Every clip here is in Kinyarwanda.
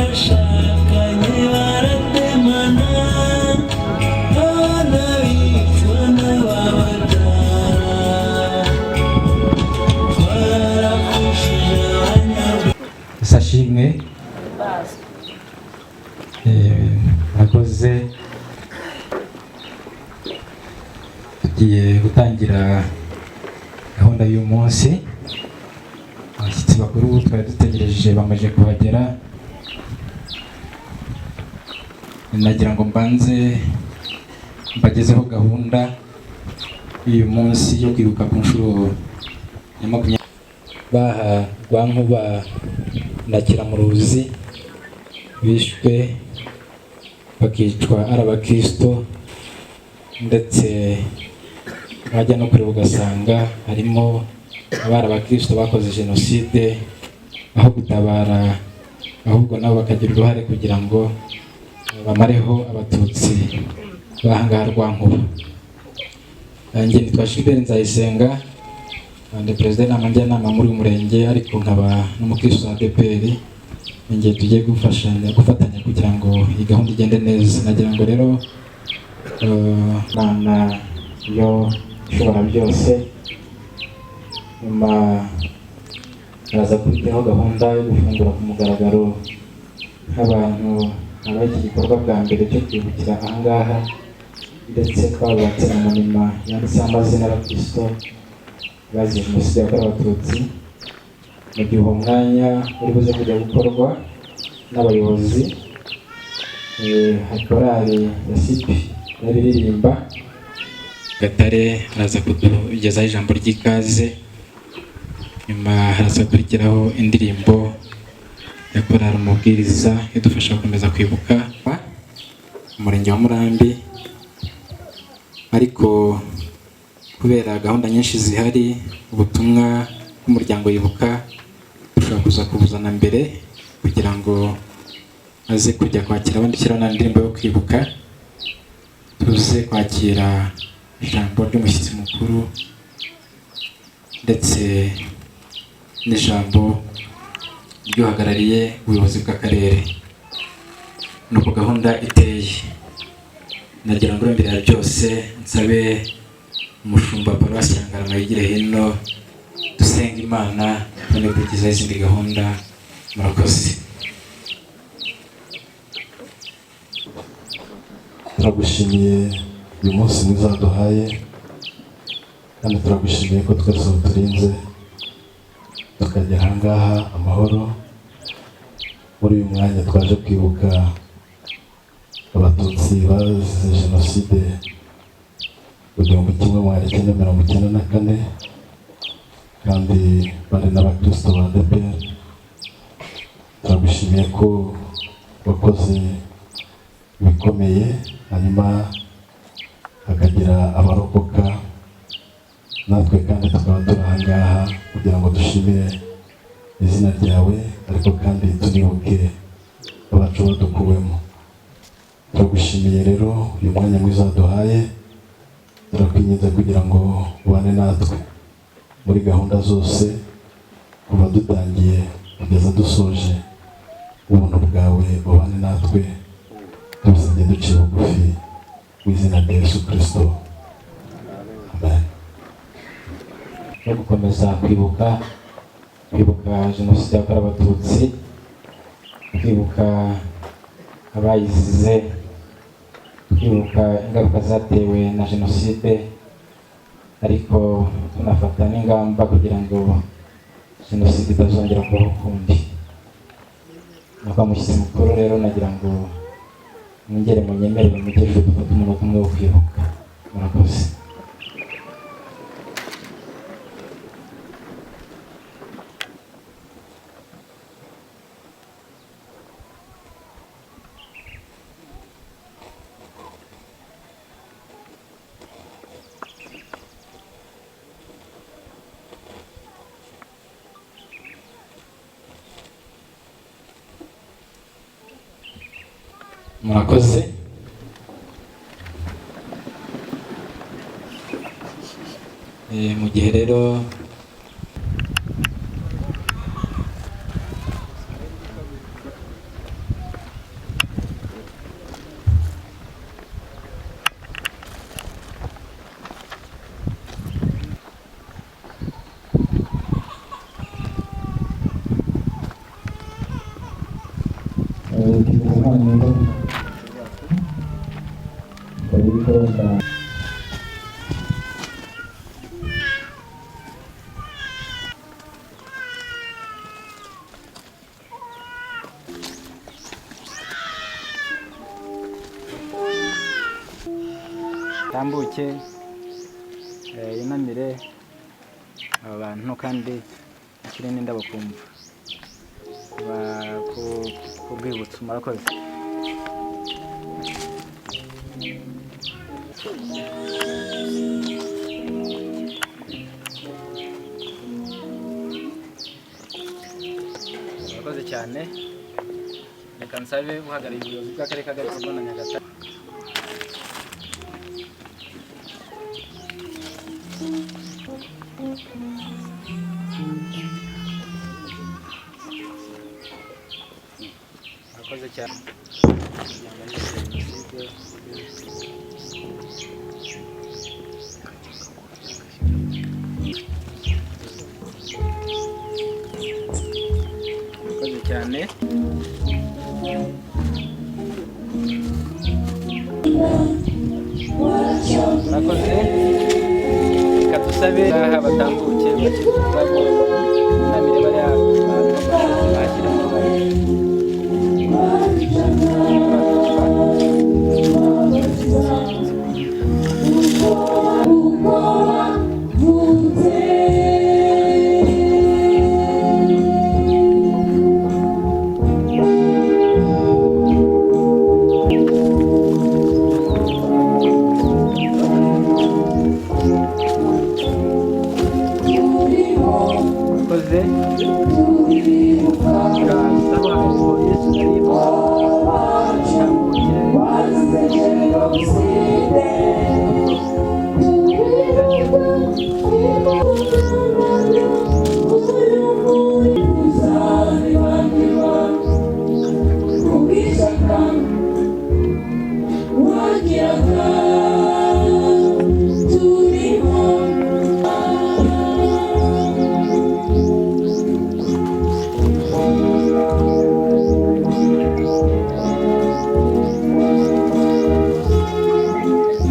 Abashakanye baratemana, abana bicwa n'abababyara, twarapfushije abanyarwanda. Sashimwe. Murakoze. Tugiye gutangira gahunda y'uyu munsi. Abashyitsi bakuru twari dutegereje bamaze kuhagera. Nagira ngo mbanze mbagezeho gahunda y'uyu munsi yo kwibuka ku nshuro ya 20 baha Rwankuba na Kiramuruzi bishwe bakicwa ari abakristo, ndetse wajya no kureba ugasanga harimo abari abakristo bakoze jenoside, aho gutabara ahubwo nabo bakagira uruhare kugira ngo bamareho abatutsi b'ahangaha Rwankuba. Njye nitwa Gilbert Nzayisenga, ndi perezida w'inama njyanama muri uyu murenge, ariko nkaba n'umukristo wa ADEPR. Ninjye tugiye gufashanya gufatanya kugira ngo iyi gahunda igende neza. Nagira ngo rero Imana yo ishobora byose, nyuma baraza gushyiraho gahunda yo gufungura ku mugaragaro nk'abantu habaye iki gikorwa bwa mbere cyo kwibukira ahangaha, ndetse twabubatse na monima yanditseho amazina y'abakristo bazize jenoside yakorewe abatutsi. Mu gihe uwo mwanya uri buze kujya gukorwa n'abayobozi, korali ya sipi n'abiririmba Gatare araza kutugezaho ijambo ry'ikaze, nyuma haraza gukurikiraho indirimbo ya korali Umubwiriza idufasha gukomeza kwibuka umurenge wa Murambi. Ariko kubera gahunda nyinshi zihari, ubutumwa bw'umuryango Yibuka dushobora kuza kubuzana mbere kugira ngo aze kujya kwakira abandi, shyiraho na ndirimbo yo kwibuka, tuze kwakira ijambo ry'umushyitsi mukuru ndetse n'ijambo ry'uhagarariye ubuyobozi bw'akarere. Nuko gahunda iteye. Nagira ngo mbere ya byose nsabe umushumba wa paruwasi ya Ngarama yigire hino, dusenga Imana tubone kugezaho izindi gahunda. Murakoze. Turagushimiye uyu munsi mwiza waduhaye, kandi turagushimiye ko twese uturinze tukagera ahangaha amahoro. Muri uyu mwanya twaje kwibuka abatutsi bazize jenoside mu 1994, kandi bari n'abakristo ba ADEPR. Turagushimiye ko wakoze ibikomeye, hanyuma hakagira abarokoka, natwe kandi tukaba turi ahangaha kugira ngo dushimire izina ryawe, ariko kandi tunibuke abacu badukuwemo. Turagushimiye rero uyu mwanya mwiza waduhaye, turakwinginze kugira ngo ubane natwe muri gahunda zose kuva dutangiye kugeza dusoje. Ubuntu bwawe bubane natwe, tubisabye duciye bugufi mu izina rya Yesu Kristo, amen. No gukomeza kwibuka jenoside yakorewe abatutsi, kwibuka abayizize, kwibuka ingaruka zatewe na jenoside, ariko tunafata n'ingamba kugira ngo jenoside itazongera kubaho ukundi. Nuko mushyitsi mukuru rero nagira ngo mwongere munyemerere mugejejwe dufate umunota umwe wo kwibuka. Murakoze. Murakoze. Mu gihe rero Tambuke, yunamire aba bantu kandi ashyire n'indabo ku mva ku rwibutso. Murakoze. Murakoze cyane. Reka nsabe uhagarariye ubuyobozi bw'akarere ka Gatsibo na Nyagatare. Murakoze cyane. Murakoze cyane. Murakoze. Reka dusabe aha batambuke bakire ururabo, bunamire bariya bantu bashyiremo. Murakoze. Reka dusabe uhagarariye polisi na RIB batambuke.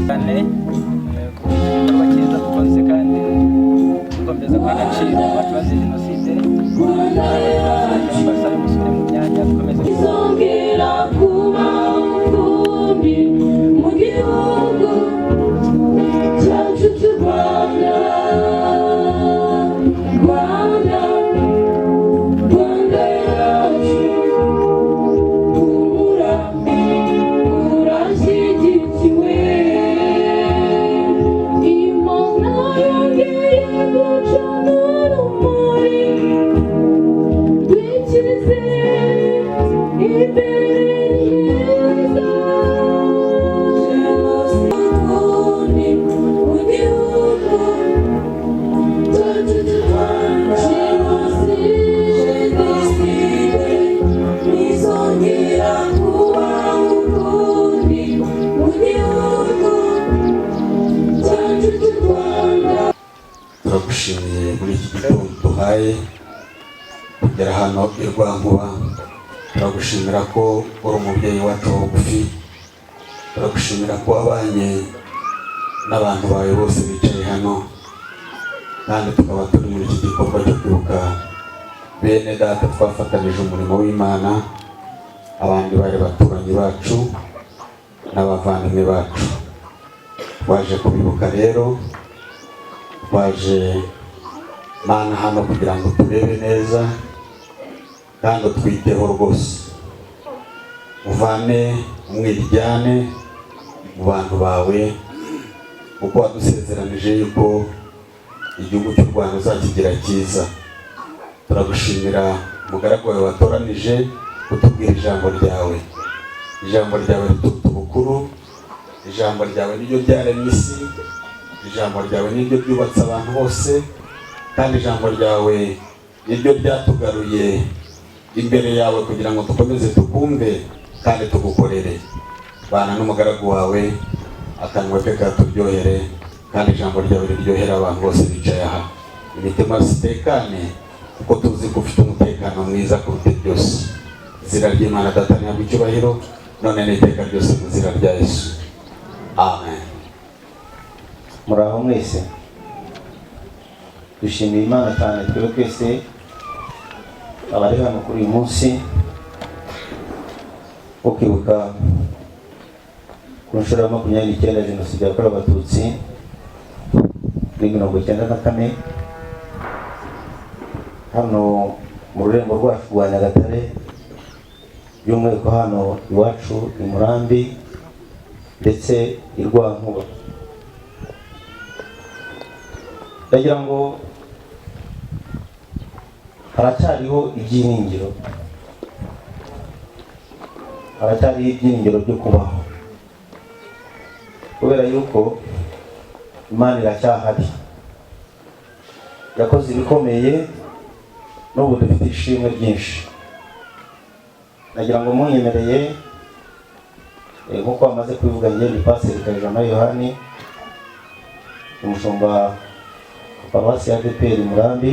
Cyane ku gikorwa cyiza dukoze kandi dukomeza guha agaciro abacu bazize jenoside. Basabe musubire mu myanya, dukomeze. Izongera kuba ukundi mu gihugu cyacu cy'u Rwanda. Rwanda, Rwanda yacu, humura, urashyigikiwe. Imana yongeye gucana urumuri rw'icyizere, imbere ni heza. Jenoside ukundi mu gihugu cyacu cy'u Rwanda. Jenoside ntizongera kuba ukundi mu gihugu cyacu cy'u Rwanda. Turagushimiye muri iki gitondo duhaye kugera hano i Rwankuba. Turagushimira ko uri umubyeyi wacu wa bugufi. Turagushimira ko wabanye n'abantu bawe bose bicaye hano, kandi tukaba turi muri iki gikorwa cyo kwibuka bene data twafatanije umurimo w'Imana, abandi bari baturanyi bacu n'abavandimwe bacu. Twaje kubibuka rero, twaje Mana hano kugira ngo turebe neza kandi utwiteho rwose, uvane umwiryane mu bantu bawe, kuko wadusezeranije yuko igihugu cy'u Rwanda uzakigira cyiza. Turagushimira umugaragu wawe watoranije kutubwira ijambo ryawe. Ijambo ryawe rituruta ubukuru, ijambo ryawe niryo ryaremye isi, ijambo ryawe niryo ryubatse abantu bose, kandi ijambo ryawe niryo ryatugaruye imbere yawe kugira ngo dukomeze tukumve kandi tugukorere. Bana n'umugaragu wawe, akanwa ke katuryohere, kandi ijambo ryawe riryohere abantu bose bicaye aha. Imitima zitekane, kuko tuzi ko ufite umutekano mwiza kuruta byose. Izina ry'Imana Data ntabwo icyubahiro none n'iteka ryose, mu izina rya Yesu, amen. Muraho mwese. Dushimiye Imana cyane twebwe twese abari hano kuri uyu munsi wo kwibuka ku nshuro ya 29 jenoside yakorewe Abatutsi muri 94, hano mu rurembo rwacu rwa Nyagatare, by'umwihariko hano iwacu i Murambi ndetse i Rwankuba. Ndagira ngo haracyariho ibyiringiro, haracyariho ibyiringiro byo kubaho, kubera yuko Imana iracyahari, yakoze ibikomeye, n'ubu dufite ishimwe ryinshi. Nagira ngo munyemereye, nk'uko bamaze kubivuga, njye ni Pasiteri Kayijana Yohani, umushumba wa paruwasi ya ADEPR Murambi.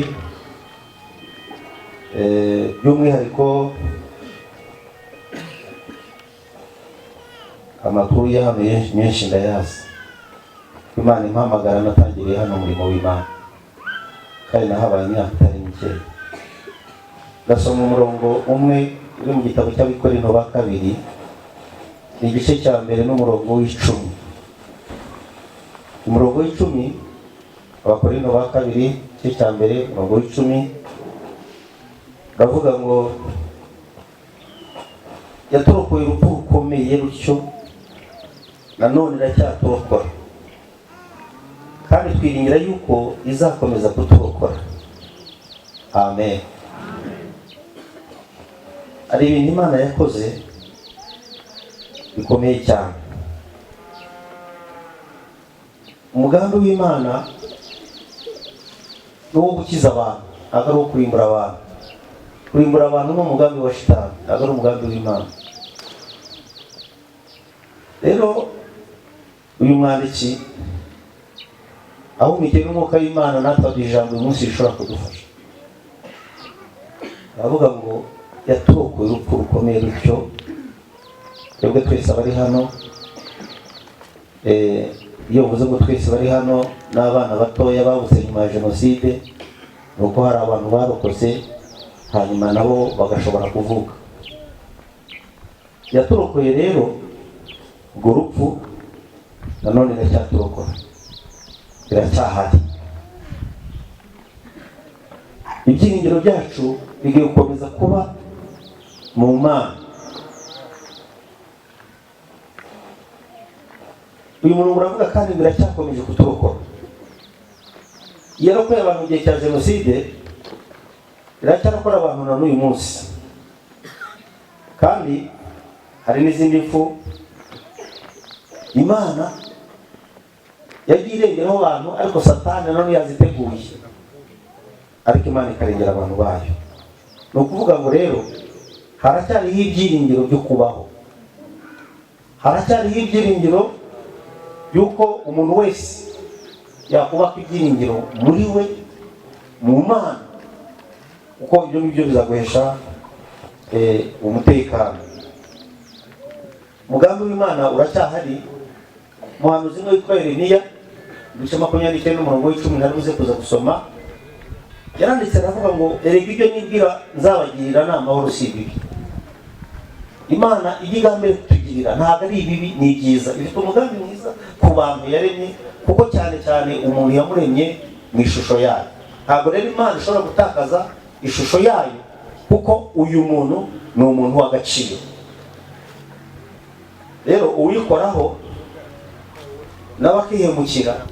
By'umwihariko amakuru ya hano menshi ndayazi. Imana impamagara natangiriye hano umurimo w'Imana, kandi nahabaye imyaka itari mikeya. Ndasoma umurongo umwe uri mu gitabo cy'Abikorinto ba kabiri, ni igice cya mbere n'umurongo w'icumi. Umurongo w'icumi, Abakorinto ba kabiri, igice cya mbere, umurongo w'icumi, ndavuga ngo yaturokoye urupfu rukomeye rutyo, nanone iracyaturokora, kandi twiringira yuko izakomeza kuturokora. Amen. Hari ibintu Imana yakoze bikomeye cyane. Umugambi w'Imana ni uwo gukiza abantu, ntabwo ari uwo kurimbura abantu. Kurimbura abantu ni umugambi wa Shitani, ntabwo ari umugambi w'Imana. Rero uyu mwanditsi ahumikiwe n'umwuka w'Imana, natwe aduha ijambo uyu munsi rishobora kudufasha. Aravuga ngo yaturokoye urupfu rukomeye rutyo. Twebwe twese abari hano, iyo mvuze ngo twese bari hano n'abana batoya babutse nyuma ya jenoside, ni uko hari abantu barokotse hanyuma nabo bagashobora kuvuka. Yaturokoye rero urwo rupfu, nanone iracyaturokora, iracyahari. Ibyiringiro byacu bigiye gukomeza kuba mu Mana. Uyu murongo uravuga kandi ngo iracyakomeje kuturokora. Yarokoye abantu mu gihe cya jenoside, iracyarokora abantu na n'uyu munsi. Kandi hari n'izindi mfu Imana yagiye irengeraho abantu, ariko Satani nanone yaziteguye, ariko Imana ikarengera abantu bayo. Ni ukuvuga ngo rero haracyariho ibyiringiro byo kubaho, haracyariho ibyiringiro by'uko umuntu wese yakubaka ibyiringiro muri we, mu Mana, kuko ibyo ngibyo bizaguhesha umutekano. Umugambi w'Imana uracyahari. Umuhanuzi umwe witwa Yeremiya, ibice 29 umurongo w'icumi, nari buze kuza gusoma, yaranditse aravuga ngo erega ibyo nibwira nzabagirira ni amahoro si ibibi. Imana ijya igambiriye kutugirira ntabwo ari ibibi, ni ibyiza. Ifite umugambi mwiza ku bantu yaremye, kuko cyane cyane umuntu yamuremye mu ishusho yayo. Ntabwo rero Imana ishobora gutakaza ishusho yayo, kuko uyu muntu ni umuntu w'agaciro. Rero uwikoraho nawe akihemukira,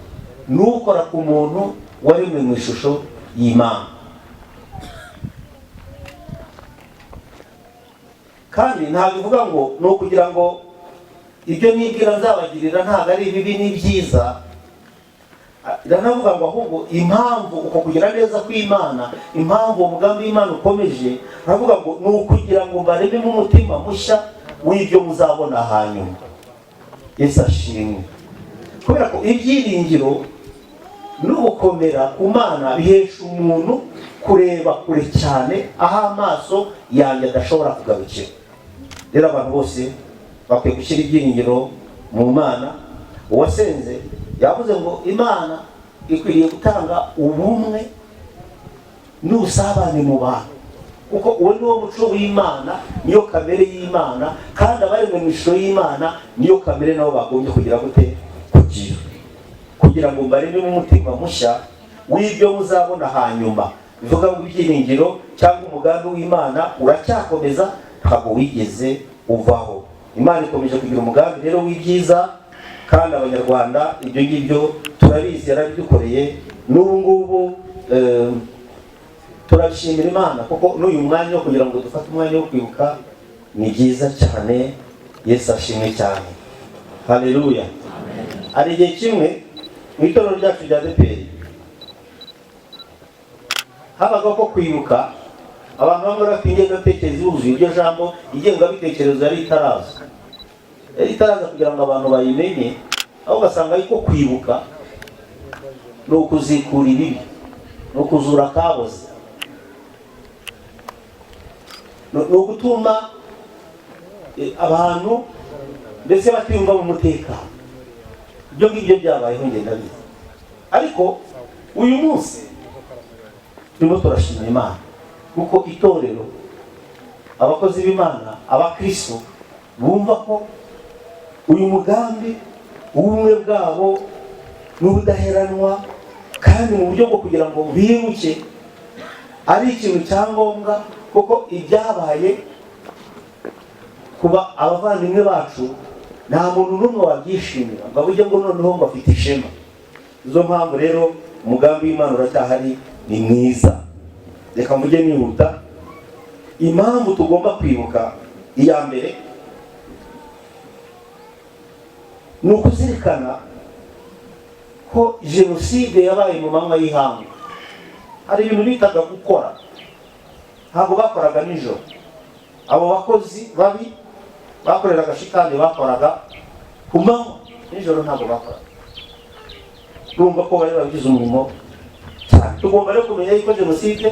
n'ukora ku muntu waremwe mu ishusho y'Imana. Kandi ntabwo ivuga ngo ni ukugira ngo ibyo nibwira nzabagirira ntabwo ari ibibi, ni byiza. Iranavuga ngo ahubwo impamvu uko kugira neza kw'Imana, impamvu uwo mugambi w'Imana ukomeje, aravuga ngo ni ukugira ngo mbarememo umutima mushya w'ibyo muzabona hanyuma. Yesu ashimwe. Kubera ko ibyiringiro n'ugukomera ku Mana bihesha umuntu kureba kure cyane aho amaso yanjye adashobora kugarukira. Rero abantu bose bakwiye gushyira ibyiringiro mu Mana. Uwasenze yavuze ngo Imana ikwiriye gutanga ubumwe n'ubusabane mu bantu, kuko uwo ni wo muco w'Imana, niyo kamere y'Imana, kandi abari mu ishusho y'Imana niyo kamere nabo bagombye kugira gute? Kugira kugira ngo mbarememo umutima mushya w'ibyo muzabona hanyuma. Bivuga ngo ibyiringiro cyangwa umugambi w'Imana uracyakomeza, ntabwo wigeze uvaho. Imana ikomeje kugira umugambi rero w'ibyiza, kandi Abanyarwanda ibyo ngibyo turabizi, yarabidukoreye. N'ubu ngubu turabishimira Imana, kuko n'uyu mwanya wo kugira ngo dufate umwanya wo kwibuka ni byiza cyane. Yesu ashimwe cyane, haleluya. Hari igihe kimwe mu itorero ryacu rya ADEPR habaga ko kwibuka, abantu bamwe bafite ingengabitekerezo yuzuye. Iryo jambo ingengabitekerezo yari itaraza, yari itaraza kugira ngo abantu bayimenye, aho ugasanga ariko kwibuka ni ukuzikura ibibi, ni ukuzura akaboze, ni ugutuma abantu ndetse batiyumva mu mutekano. Ibyo ngibyo byabayeho, ngenda bizi. Ariko uyu munsi turimo turashima Imana, kuko itorero, abakozi b'Imana, abakristo bumva ko uyu mugambi w'ubumwe bwabo n'ubudaheranwa, kandi mu buryo bwo kugira ngo bibuke ari ikintu cya ngombwa, kuko ibyabaye kuba abavandimwe bacu nta muntu n'umwe wabyishimira ngo avuge ngo noneho ngo afite ishema. Izo mpamvu rero umugambi w'Imana uracyahari, ni mwiza. Reka mvuge nihuta impamvu tugomba kwibuka. Iya mbere ni ukuzirikana ko jenoside yabaye mu manywa y'ihangu. Hari ibintu bitaga gukora, ntabwo bakoraga nijoro. Abo bakozi babi bakoreraga shitani bakoraga ku manywa, nijoro ntabwo bakoraga. Urumva ko bari babigize umurimo cyane. Tugomba rero kumenya yuko jenoside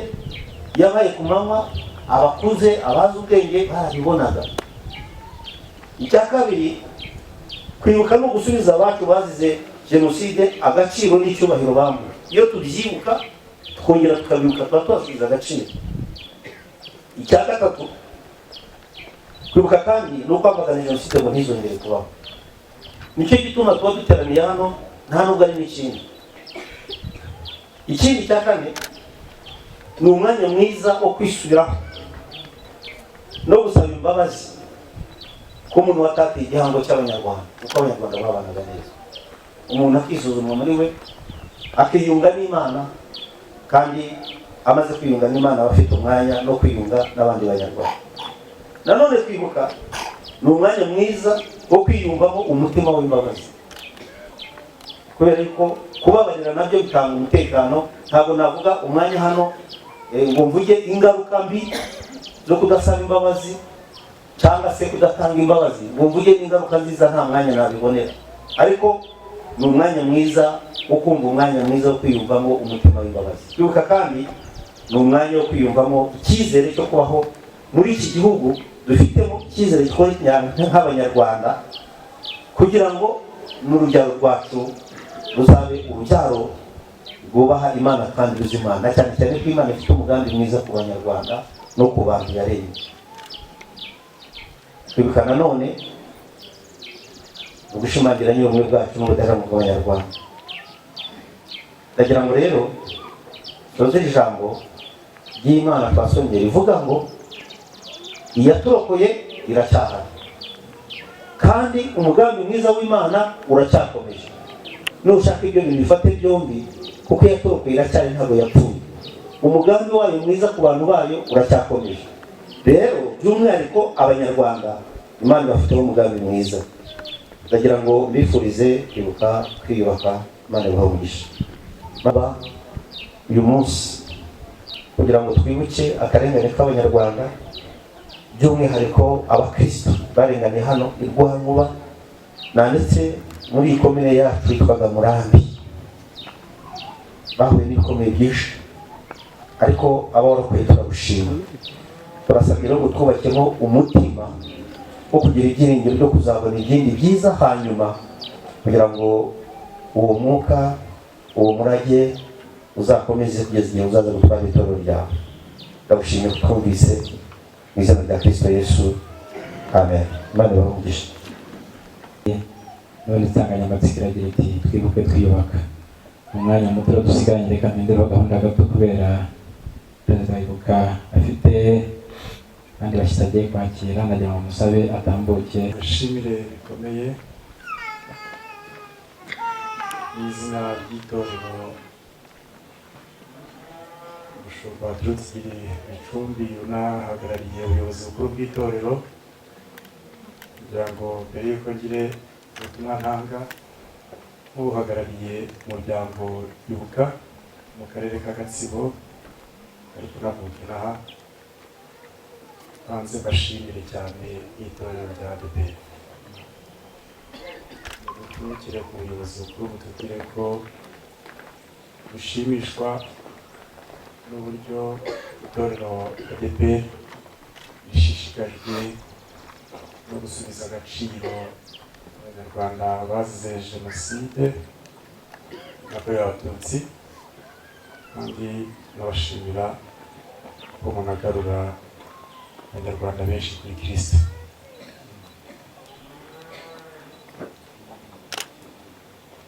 yabaye ku manywa, abakuze, abazi ubwenge barabibonaga. Icya kabiri, kwibuka no gusubiza abacu bazize jenoside agaciro n'icyubahiro bamwe. Iyo tubyibuka twongera tukabibuka, tuba tubasubiza agaciro. Icya gatatu, kwibuka kandi ni ukwamagana jenoside ngo ntizongere kubaho. Nicyo gituma tuba duteraniye hano, nta nubwo ari n'ikindi. Ikindi cya kane, ni umwanya mwiza wo kwisubiraho no gusaba imbabazi ko umuntu watatiye igihango cy'Abanyarwanda, kuko Abanyarwanda babanaga neza. Umuntu akisuzuma muri we, akiyunga n'Imana, kandi amaze kwiyunga n'Imana aba afite umwanya no kwiyunga n'abandi Banyarwanda. Nanone kwibuka ni umwanya mwiza wo kwiyumvamo umutima w'imbabazi, kubera ko kubabarira nabyo bitanga umutekano. Ntabwo navuga umwanya hano ngo mvuge ingaruka mbi zo kudasaba imbabazi cyangwa se kudatanga imbabazi, ngo mvuge n'ingaruka nziza, nta mwanya nabibonera. Ariko ni umwanya mwiza wo kumva, umwanya mwiza wo kwiyumvamo umutima w'imbabazi. Kwibuka kandi ni umwanya wo kwiyumvamo icyizere cyo kubaho muri iki gihugu dufitemo icyizere nk'Abanyarwanda, kugira ngo n'urubyaro rwacu ruzabe urubyaro rwubaha Imana kandi ruzi Imana, cyane cyane ko Imana ifite umugambi mwiza ku Banyarwanda no ku bantu yaremye. Kwibuka nanone ugushimangira nyine bwacu n'ubudaheranwa bw'Abanyarwanda. Ndagira ngo rero tuze ijambo ry'Imana twasongera rivuga ngo iyaturokoye iracyahari, kandi umugambi mwiza w'Imana uracyakomeje. Nushaka ibyo bintu bifate byombi, kuko iyaturokoye iracyari, ntabwo yapfuye. Umugambi wayo mwiza ku bantu bayo uracyakomeje. Rero by'umwihariko Abanyarwanda, Imana ibafiteho umugambi mwiza. Ndagira ngo mbifurize kwibuka twiyubaka. Imana ibahe umugisha. Baba uyu munsi kugira ngo twibuke akarengane k'Abanyarwanda, by'umwihariko abakristo barenganye hano i Rwankuba, nanditse muri iyi komine yacu yitwaga Murambi. Bahuye n'ibikomeye byinshi, ariko abarokoye turagushima. Turasabye rero ngo twubakemo umutima wo kugira ibyiringiro byo kuzabona ibindi byiza hanyuma, kugira ngo uwo mwuka, uwo murage uzakomeze kugeza igihe uzaza gutwara itorero ryawe. Ndagushimiye ko twumvise, mu izina rya Kristo Yesu, amen. Imana ibahe umugisha. None insanganyamatsiko iragira iti: "Twibuke twiyubaka." Mu mwanya muto dusigaranye, reka mpindureho gahunda gato, kubera perezida wibuka afite kandi bashyitsi agiye kwakira. Ndagira ngo musabe atambuke. Bashimire bikomeye mu izina ry'itorero. Umushumba Rutiri Bicumbi unahagarariye ubuyobozi bukuru bw'itorero, kugira ngo mbere y'uko ngire ubutumwa ntanga nk'uhagarariye umuryango Ibuka mu karere ka Gatsibo, ariko navuka inaha, banze mbashimire cyane itorero rya ADEPR. Dutumikire ku buyobozi bukuru, butubwire ko dushimishwa n'uburyo itorero ADEPR rishishikajwe no gusubiza agaciro Abanyarwanda bazize Jenoside yakorewe Abatutsi, kandi nabashimira ko munagarura Abanyarwanda benshi kuri Kirisito.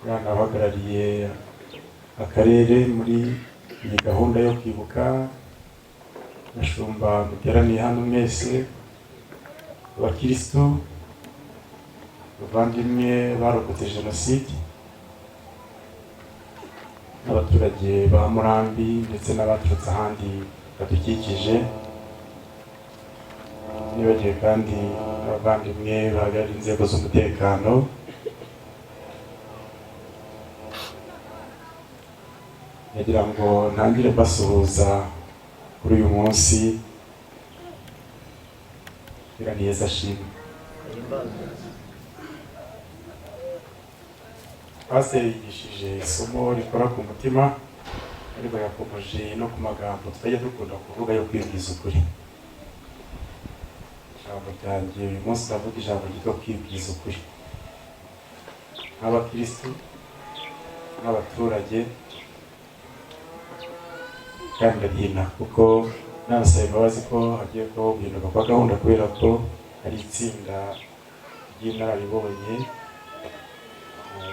Bwana uhagarariye akarere muri iyi gahunda yo kwibuka, bashumba muteraniye hano mwese, abakirisitu bavandimwe barokotse Jenoside, n'abaturage ba Murambi ndetse n'abaturutse ahandi badukikije, nibagiwe kandi abavandimwe bahagarariye inzego z'umutekano, ndagira ngo ntangire mbasuhuza kuri uyu munsi. Neza ashimwe. Pasiteri yigishije isomo rikora ku mutima, ariko yakomeje no ku magambo tutajya dukunda kuvuga yo kwibwiza ukuri. Ijambo ryanjye uyu munsi, ndavuga ijambo ryitwa kwibwiza ukuri nk'abakirisitu n'abaturage, kandi ndagenda kuko nabasaba imbabazi ko hagiye kubaho guhinduka kwa gahunda, kubera ko hari itsinda ry'inararibonye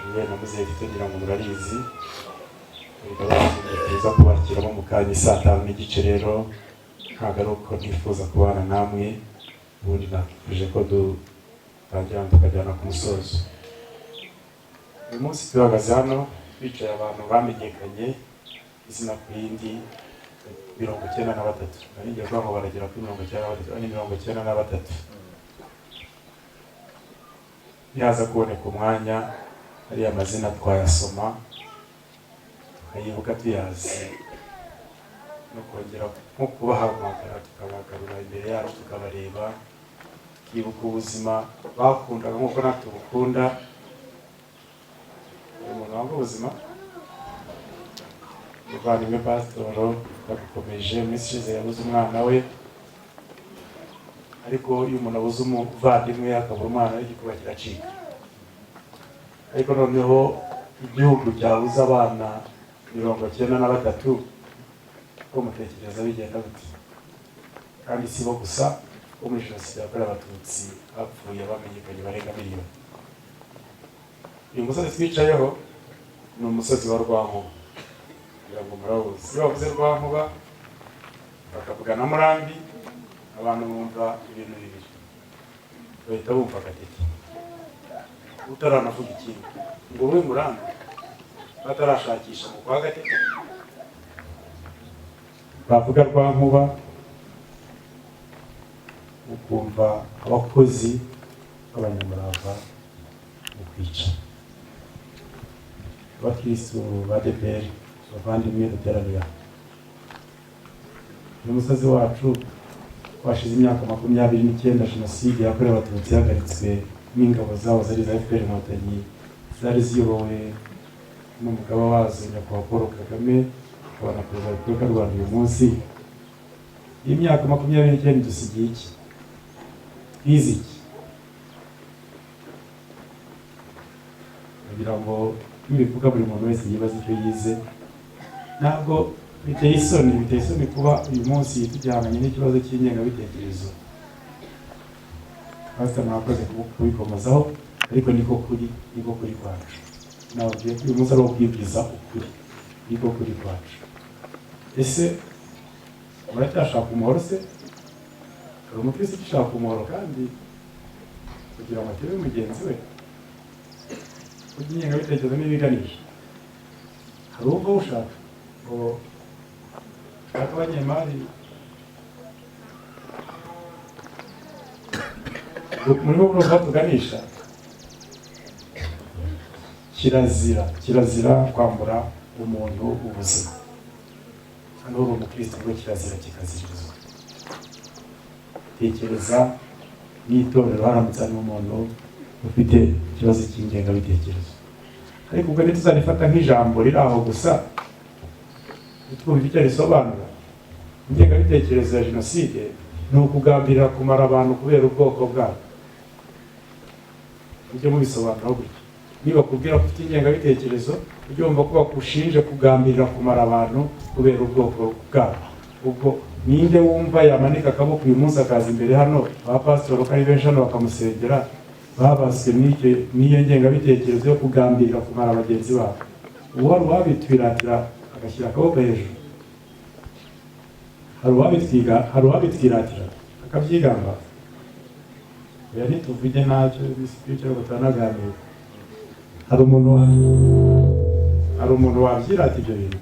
riwe na muzehe Tito, ngira ngo murarizi, tuza kubakiramo mu kanya saa 5:30. Rero ntabwo ari uko nifuza kubana namwe, ubundi nakifuje ko dutangira tukajyana ku musozo. Uyu munsi duhagaze hano bicaye abantu bamenyekanye izina ku rindi, 93. Nari ngiye kuvuga ngo baragera kuri 93, ni 93. Nihaza kuboneka umwanya, ariya mazina twayasoma tukayibuka tuyazi, no kongera nko kubahamagara tukabagarura imbere yacu, tukabareba, tukibuka ubuzima bakundaga nk'uko natwe tubukunda. Umuntu wanga ubuzima? Muvandimwe pasitoro bagukomeje, iminsi ishize yabuze umwana we, ariko iyo umuntu abuze umuvandimwe akabura umwana we, igikuba kiracika. Ariko noneho igihugu cyabuze abana 93, ko mutekereza bigenda gute? Kandi si bo gusa, bo muri Jenoside yakorewe Abatutsi bapfuye bamenyekanye barenga miliyoni. Uyu musozi twicayeho ni umusozi wa Rwankuba, kugira ngo murawuzi. Iyo bavuze Rwankuba bakavuga na Murambi, abantu bumva ibintu bibiri, bahita bumva Agateke, utaranavuga ikindi ngo ube Murambi batarashakisha mu kwa Gatete. Bavuga Rwankuba Ukumva abakozi b'abanyamurava mu kwica abakirisitu ba ADEPR. Bavandimwe duteraniye aha, uyu musozi wacu washize imyaka 29 jenoside yakorewe Abatutsi ihagaritswe n'ingabo zabo zari za FPR Inkotanyi, zari ziyobowe n'umugaba wazo Nyakubahwa Paul Kagame, akaba na Perezida wa Repubulika y'u Rwanda uyu munsi. Iyi myaka 29 dusigiye iki? Twize iki? Kugira ngo nibivuga buri muntu wese yibaze icyo yize. Ntabwo biteye isoni? Biteye isoni kuba uyu munsi tujyanye n'ikibazo cy'ingengabitekerezo. Pastor, mwakoze kubikomozaho, ariko niko kuri, niko kuri kwacu. Nababwiye ko uyu munsi ari uwo kwibwiza ukuri, niko kuri kwacu. Ese muracyashaka umuhoro se? Hari umukirisitu ugishaka umuhoro kandi kugira ngo atebe mugenzi we? Kurya ingengabitekerezo n'ibiganisha, hari uwumva ushaka ngo ushaka abanyemari murimo murumva tuganisha? Kirazira, kirazira kwambura umuntu ubuzima. Hano uri umukristo ngo kirazira kikaziririzwa. Tekereza n'itorero haramutse harimo umuntu ufite ikibazo cy'ingengabitekerezo. Ariko ubwo ntituzarifata nk'ijambo riri aho gusa, ntitwumve icyo risobanura. Ingengabitekerezo ya jenoside ni ukugambirira kumara abantu kubera ubwoko bwabo. Mujye mubisobanura gutyo. Niba kubwira ko ufite ingengabitekerezo, ujye wumva ko bakushinje kugambirira kumara abantu kubera ubwoko bwabo. Ubwo ninde wumva yamanika akaboko uyu munsi akaza imbere hano, ba pasitoro ko ari benshi hano, bakamusengera, babaswe n'iyo ngengabitekerezo yo kugambirira kumara bagenzi babo? Uwo hari uwabitwiratira agashyira akaboko hejuru? Hari uwabitwiga? Hari uwabitwiratira akabyigamba? Oya, ntituvuge ntacyo bisipirituwari ngo turanaganira. Hari umuntu wabyirata ibyo bintu?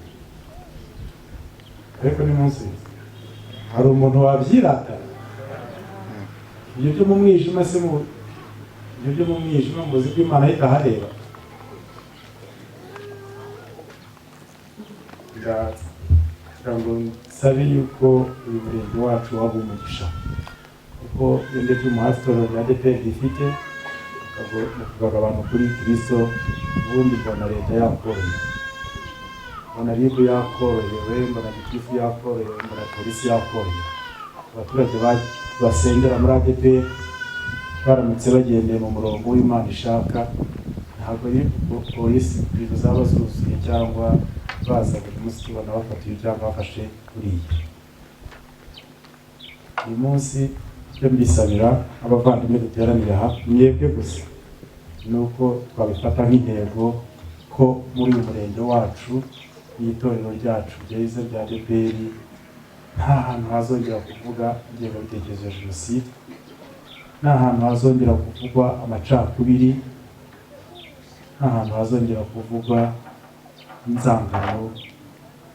Ariko ni munsi, hari umuntu wabyirata ibyo byo mu mwijima se? Mu ibyo byo mu mwijima, muzi ko Imana itahareba. Ndagira ngo nsabe yuko uyu murenge wacu waba umugisha, kuko iyo ndebye umuhati itorero rya ADEPR rifite mu kugarura abantu kuri Kristo, ubundi mbona leta yakorohewe, mbona RIB yakorohewe, mbona gitifu yakorohewe, mbona polisi yakorohewe. Abaturage basengera muri ADEPR baramutse bagendeye mu murongo w'Imana ishaka, ntabwo ari polisi ibintu zaba zuzuye cyangwa baza buri munsi tubona bafatiwe cyangwa bafashe uriya. Uyu munsi icyo mbisabira abavandimwe duteranira aha, mwebwe gusa, ni uko twabifata nk'intego ko muri uyu murenge wacu n'itorero ryacu ryiza rya ADEPR nta hantu hazongera kuvuga ingengabitekerezo ya jenoside, nta hantu hazongera kuvugwa amacakubiri, nta hantu hazongera kuvugwa inzangano,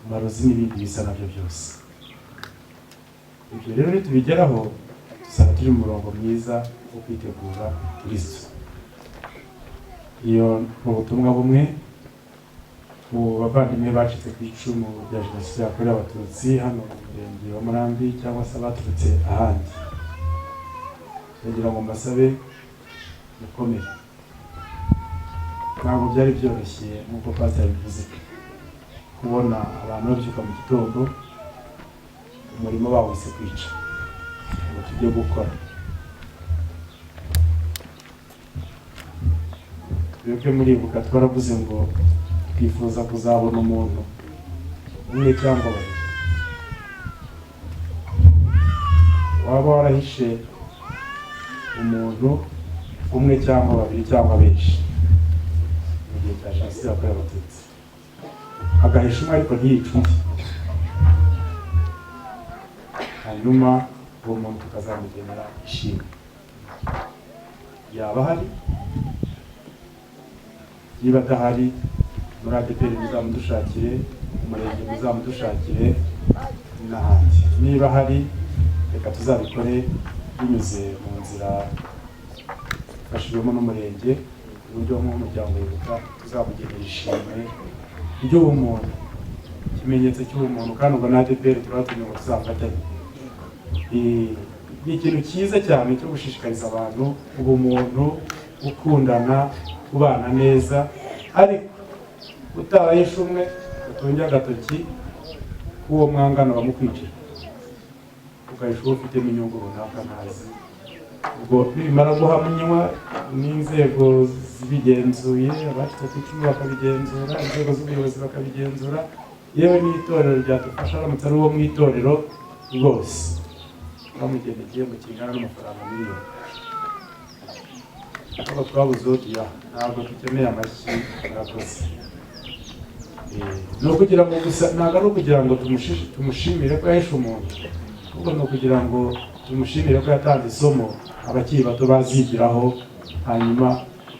amarozi n'ibindi bisa nabyo byose. Ibyo rero nitubigeraho tuzaba turi mu murongo mwiza wo kwitegura Kristo. Iyo ni ubutumwa bumwe mu bavandimwe bacitse ku icumu rya jenoside yakorewe Abatutsi hano mu murenge wa Murambi cyangwa se abaturutse ahandi. Ndagira ngo mbasabe mukomere. Ntabwo byari byoroshye nk'uko pasiteri yabivuze, kubona abantu babyuka mu gitondo, umurimo bawise kwica, ngo tujye gukora. Twebwe muribuka twaravuze ngo twifuza kuzabona umuntu umwe cyangwa babiri waba warahishe umuntu umwe cyangwa babiri cyangwa benshi mu gihe cya jenoside yakorewe Abatutsi, agahisha umwe ariko ntiyice undi, hanyuma uwo muntu tukazamugenera ishimwe. Yaba ahari? Niba adahari, muri ADEPR muzamudushakire, umurenge muzamudushakire n'ahandi. Niba ahari, reka tuzabikore. Binyuze mu nzira ifashijwemo n'umurenge, uburyo nk'umuryango Wibuka tuzamugenera ishimwe ry'ubumuntu, ikimenyetso cy'ubumuntu, kandi ubwo na ADEPR turabatumye ngo tuzafatanye. Ni ikintu cyiza cyane cyo gushishikariza abantu ubumuntu, gukundana, kubana neza, ariko utabahisha umwe utunge agatoki k'uwo mwangana bamukwicira, ugahisha uwo ufitemo inyungu runaka ntazi. Ubwo nibimara guhamywa n'inzego zibigenzuye, abacitse ku icumu bakabigenzura, inzego z'ubuyobozi bakabigenzura, yewe n'itorero ryadufasha, aramutse ari uwo mu itorero rwose bamugena igihembo kingana n'amafaranga miliyoni. Ntabwo twabuze uwo tuyaha, ntabwo dukeneye amashyi, murakoze. Ni ukugira ngo gusa, ntabwo ari ukugira ngo tumushimire ko yahishe umuntu, ahubwo ni ukugira ngo tumushimire ko yatanze isomo abakiri bato bazigiraho, hanyuma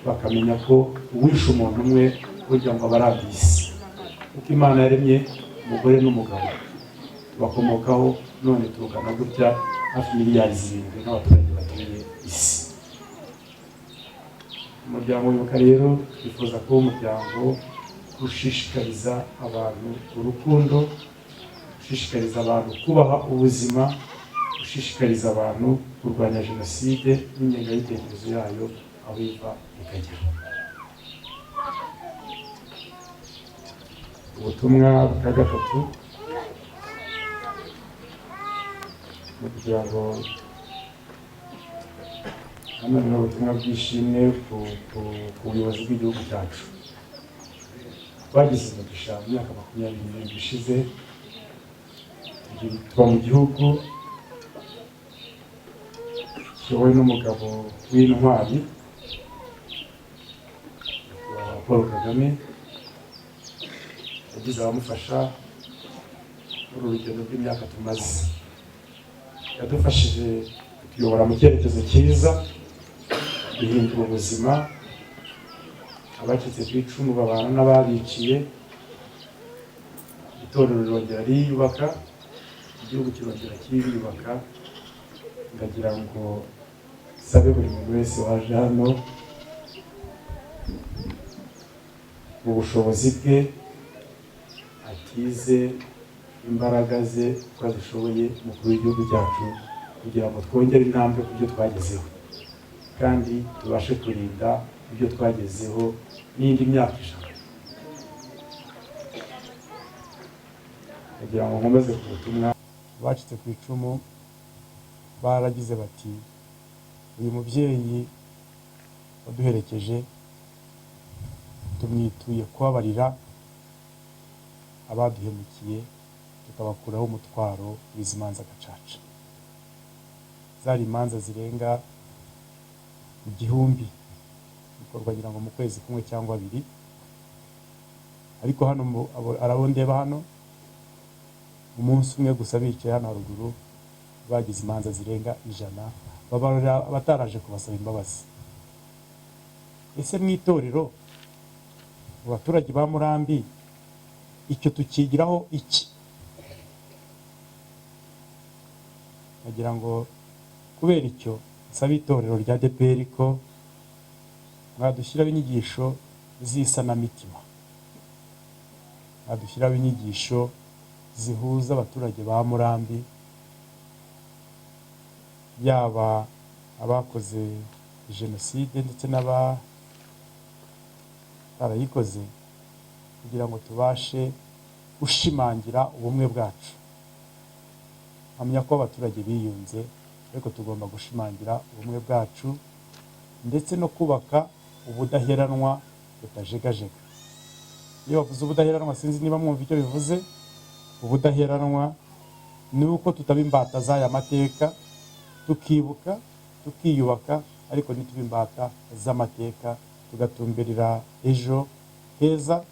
bakamenya ko uwishe umuntu umwe burya ngo aba arambiye isi, kuko Imana yaremye umugore n'umugabo tubakomokaho, none tungana gutya hafi miliyari 7 n'abaturage batuye isi. Umuryango Wibuka rero twifuza kuba umuryango ushishikariza abantu urukundo, ushishikariza abantu kubaha ubuzima, ushishikariza abantu kurwanya jenoside n'ingengabitekerezo yayo aho iva ikagera. Ubutumwa bwa gatatu ni ukugira ngo hano ni ubutumwa bw'ishimwe ku buyobozi bw'igihugu cyacu. Twagize umugisha mu myaka 27 ishize, tuba mu gihugu kiyobowe n'umugabo w'intwari nyakubahwa Paul Kagame. Yagize abamufasha muri uru rugendo rw'imyaka tumaze, yadufashije kutuyobora mu cyerekezo cyiza, duhindura ubuzima, abacitse ku icumu babana n'ababiciye, itorero rirongera ririyubaka, igihugu kirongera kiriyubaka. Ndagira ngo sabe buri muntu wese waje hano mu bushobozi bwe atize imbaraga ze uko azishoboye umukuru w'igihugu cyacu, kugira ngo twongere intambwe ku byo twagezeho, kandi tubashe kurinda ibyo twagezeho n'indi myaka 100. Kugira ngo nkomeze ku butumwa, abacitse ku icumu baragize bati uyu mubyeyi waduherekeje tumwituye kubabarira abaduhemukiye, tukabakuraho umutwaro w'izi manza gacaca. Zari imanza zirenga 1000 bikorwa ngira ngo mu kwezi kumwe cyangwa abiri, ariko hano arabo ndeba hano umunsi umwe gusa bicaye hano haruguru bagize imanza zirenga 100, babarira abataraje kubasaba imbabazi. Ese mu itorero mu baturage ba Murambi icyo tukigiraho iki? Nagira ngo kubera icyo nsaba itorero rya ADEPR ko mwadushyiraho inyigisho z'isanamitima, mwadushyiraho inyigisho zihuza abaturage ba Murambi, yaba abakoze jenoside ndetse n'abatarayikoze, kugira ngo tubashe gushimangira ubumwe bwacu. Mpamya ko abaturage biyunze, ariko tugomba gushimangira ubumwe bwacu ndetse no kubaka ubudaheranwa butajegajega. Iyo bavuze ubudaheranwa, sinzi niba mwumva icyo bivuze. Ubudaheranwa ni uko tutaba imbata z'aya mateka, tukibuka, tukiyubaka, ariko ntitube imbata z'amateka, tugatumberera ejo heza,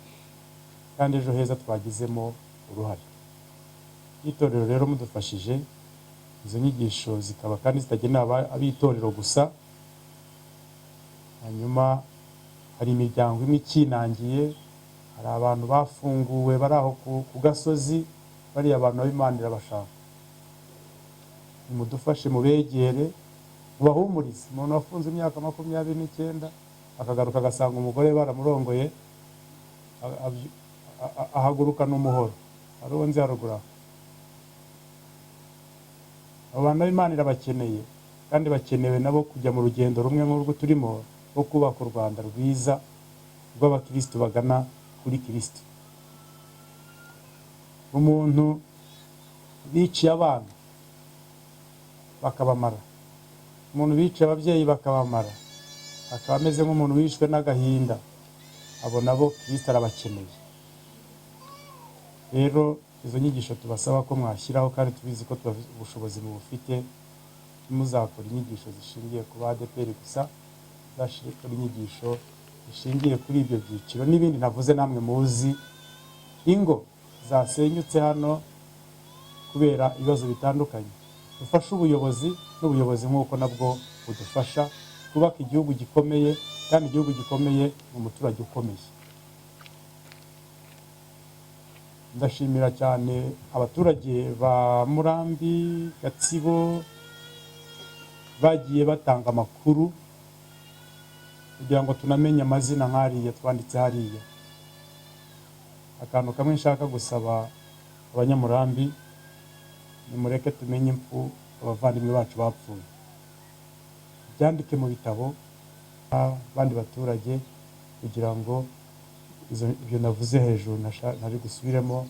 kandi ejo heza twagizemo uruhare. Itorero rero mudufashije, izo nyigisho zikaba kandi zitagenewe ab'itorero gusa. Hanyuma hari imiryango imwe ikinangiye, hari abantu bafunguwe bari aho ku gasozi, bariya abantu b'Imana irabashaka, nimudufashe mubegere, Mubahumurize. Umuntu wafunze imyaka 29 akagaruka agasanga umugore baramurongoye, ahagurukana umuhoro. Hari uwo nzi haruguru aho. Abo bantu Imana irabakeneye, kandi bakenewe nabo kujya mu rugendo rumwe nk'urwo turimo rwo kubaka u Rwanda rwiza rw'abakristo bagana kuri Kristo. Umuntu biciye abana bakabamara, umuntu biciye ababyeyi bakabamara, akaba ameze nk'umuntu wishwe n'agahinda, abo nabo Kristo arabakeneye. Rero izo nyigisho tubasaba ko mwashyiraho, kandi tubizi ko ubushobozi mubufite, ntimuzakora inyigisho zishingiye ku ba ADEPR gusa, muzakora inyigisho zishingiye kuri ibyo byiciro n'ibindi navuze namwe muzi. Ingo zasenyutse hano kubera ibibazo bitandukanye, dufashe ubuyobozi n'ubuyobozi nk'uko nabwo budufasha twubaka igihugu gikomeye, kandi igihugu gikomeye ni umuturage ukomeye. Ndashimira cyane abaturage ba Murambi, Gatsibo bagiye batanga amakuru kugira ngo tunamenye amazina nk'ariya twanditse hariya. Akantu kamwe nshaka gusaba abanyamurambi, nimureke tumenye impfu abavandimwe bacu bapfuye, byandike mu bitabo abandi baturage, kugira ngo ibyo navuze hejuru ntari gusubiremo,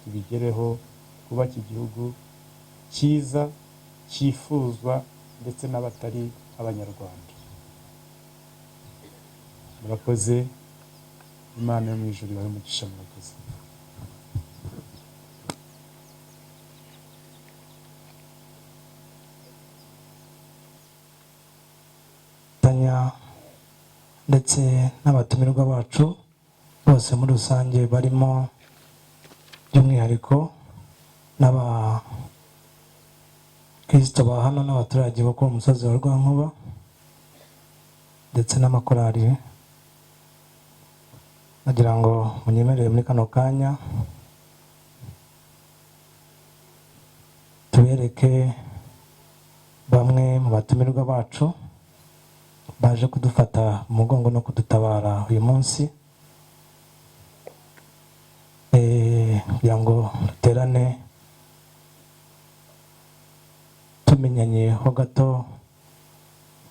tubigereho, twubake igihugu cyiza cyifuzwa ndetse n'abatari abanyarwanda. Murakoze, Imana yo mu ijuru ibahe umugisha. Murakoze. Ndetse n'abatumirwa bacu bose muri rusange, barimo by'umwihariko n'abakristo ba hano n'abaturage bo ku musozi wa Rwankuba ndetse n'amakorali, nagira ngo munyemerere muri kano kanya tubereke bamwe mu batumirwa bacu baje kudufata mu mugongo no kudutabara uyu munsi, kugira ngo duterane tumenyanye ho gato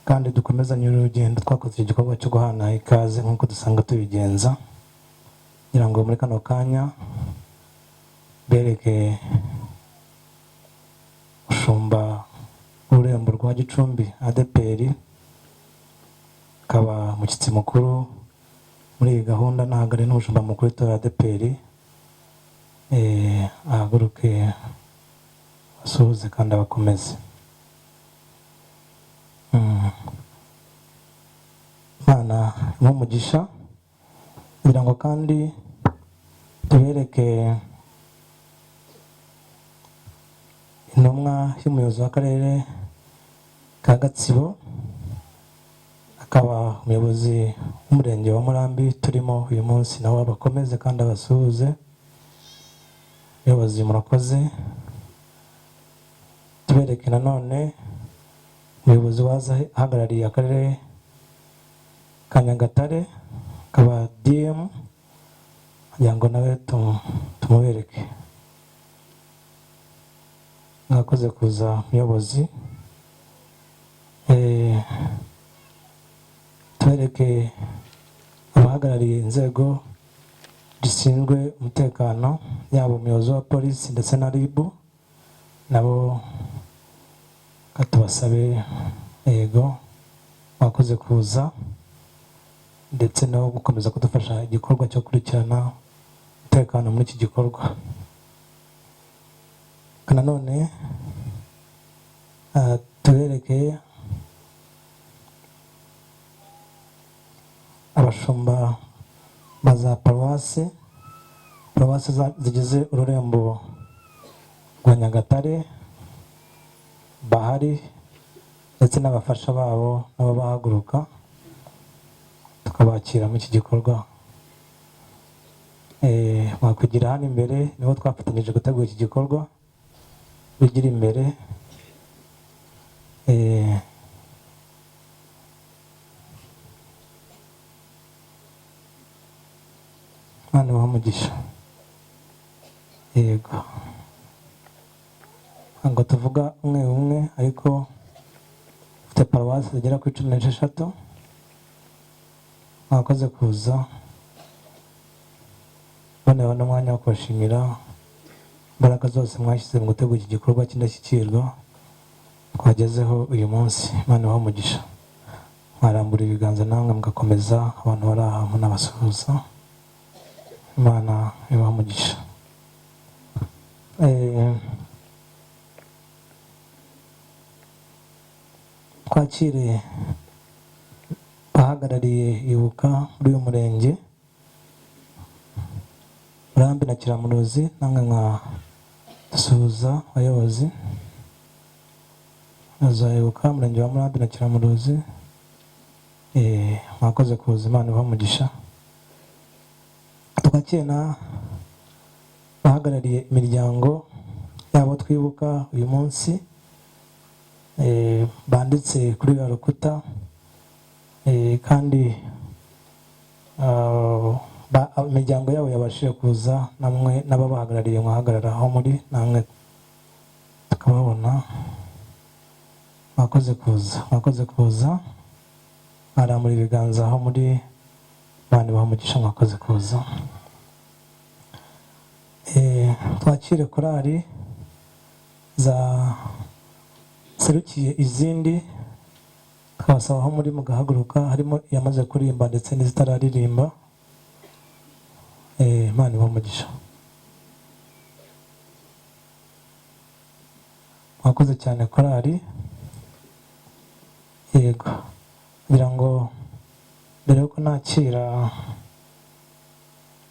kandi dukomezanye urugendo twakoze igikorwa cyo guhana ikaze nk'uko dusanga tubigenza, kugira ngo muri kano kanya bereke umushumba w'ururembo rwa Gicumbi ADEPR, akaba umushyitsi mukuru muri iyi gahunda, nahagare n'umushumba mukuru w'itorero ADEPR, ahaguruke asuhuze kandi abakomeze. Imana imuhe umugisha. Kugira ngo kandi tubereke intumwa y'umuyobozi w'akarere ka Gatsibo, akaba umuyobozi w'umurenge wa Murambi turimo uyu munsi, nawe abakomeze kandi abasuhuze. Umuyobozi murakoze. Tubereke nanone umuyobozi waza ahagarariye akarere ka Nyagatare, akaba DM, kugira ngo nawe tumubereke. Mwakoze kuza muyobozi. Tubereke abahagarariye inzego zishinzwe umutekano, yaba umuyobozi wa polisi ndetse na RIB, nabo katubasabe yego mwakoze kuza ndetse no gukomeza kudufasha igikorwa cyo gukurikirana umutekano muri iki gikorwa. Nanone tubereke abashumba ba za paruwasi, paruwasi zigize ururembo rwa Nyagatare bahari, ndetse n'abafasha babo nabo bahaguruka tukabakira muri iki gikorwa. Mwakwigira hano imbere, niho twafatanyije gutegura iki gikorwa, bigira imbere. Imana ibahe umugisha. Yego, ntabwo tuvuga umwe umwe, ariko dufite paruwasi zigera kuri 16. Mwakoze kuza, bonewe n'umwanya wo kubashimira imbaraga zose mwashyize mu gutegura iki gikorwa cy'indashyikirwa twagezeho uyu munsi. Imana ibahe umugisha. Mwarambura ibiganza namwe mugakomeza abantu bari aha munabasuhuza. Imana ibahe umugisha. Twakire abahagarariye Ibuka muri uyu murenge Murambi na Kiramuruzi, namwe mwa dusuhuza abayobozi Ibuka murenge wa Murambi na Kiramuruzi. Mwakoze kuza, Imana ibahe umugisha. Twakire na abahagarariye imiryango yabo twibuka uyu munsi, banditse kuri ruriya rukuta, kandi imiryango yabo yabashije kuza, namwe n'ababahagarariye mwahagarara aho muri, namwe tukababona. Mwakoze kuza, mwakoze kuza, mwarambura ibiganza aho muri, Imana ibahe umugisha, mwakoze kuza. Twakire korali za serukiye izindi, twabasaba aho muri mugahaguruka, harimo iyamaze kuririmba ndetse n'izitararirimba. Imana ibahe umugisha. Mwakoze cyane korali. Yego, kugira ngo mbere yuko nakira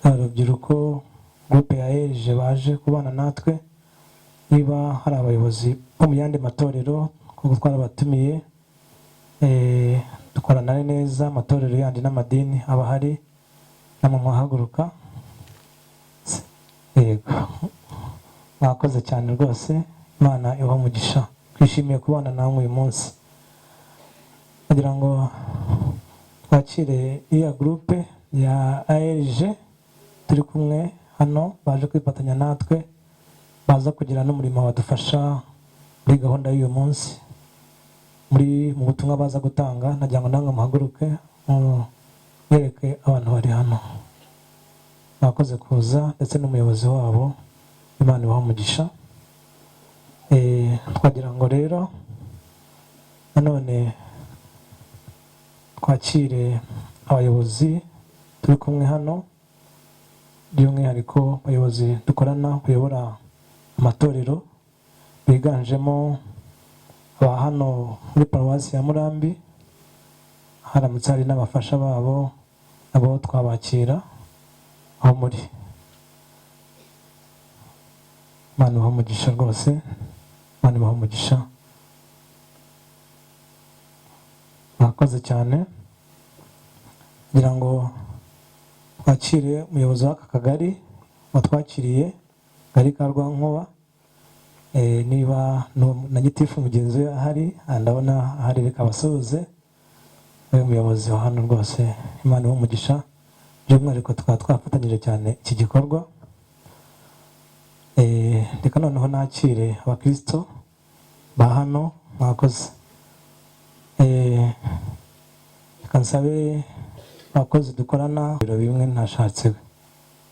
urubyiruko groupe ya Eje baje kubana natwe, niba hari abayobozi bo mu yandi matorero kuko twarabatumiye, dukorana neza amatorero yandi n'amadini aba ahari, namwe mwahaguruka. Yego, mwakoze cyane rwose, Imana ibahe umugisha. Twishimiye kubana namwe uyu munsi. Kugira ngo twakire iya groupe ya ARG turi kumwe hano, baje kwifatanya natwe, baza kugira n'umurimo badufasha muri gahunda y'uyu munsi, muri mu butumwa baza gutanga. Nagira ngo namwe muhaguruke mwereke abantu bari hano. Mwakoze kuza, ndetse n'umuyobozi wabo, Imana ibahe umugisha. Twagira ngo rero nanone twakire abayobozi turi kumwe hano, by'umwihariko abayobozi dukorana bayobora amatorero, biganjemo aba hano muri paruwasi ya Murambi. Haramutse hari n'abafasha babo, nabo twabakira aho muri. Imana ibahe umugisha rwose, Imana ibahe umugisha. Mwakoze cyane. Kugira ngo twakire umuyobozi w'aka kagari watwakiriye, kagari ka Rwankuba, niba na gitifu mugenzi we ahari, ndabona ahari, reka abasuhuze. We muyobozi wa hano rwose, Imana ibahe umugisha. By'umwihariko tukaba twafatanyije cyane iki gikorwa. Reka noneho nakire abakristo ba hano, mwakoze. Reka nsabe abakozi dukorana ibiro bimwe ntashatse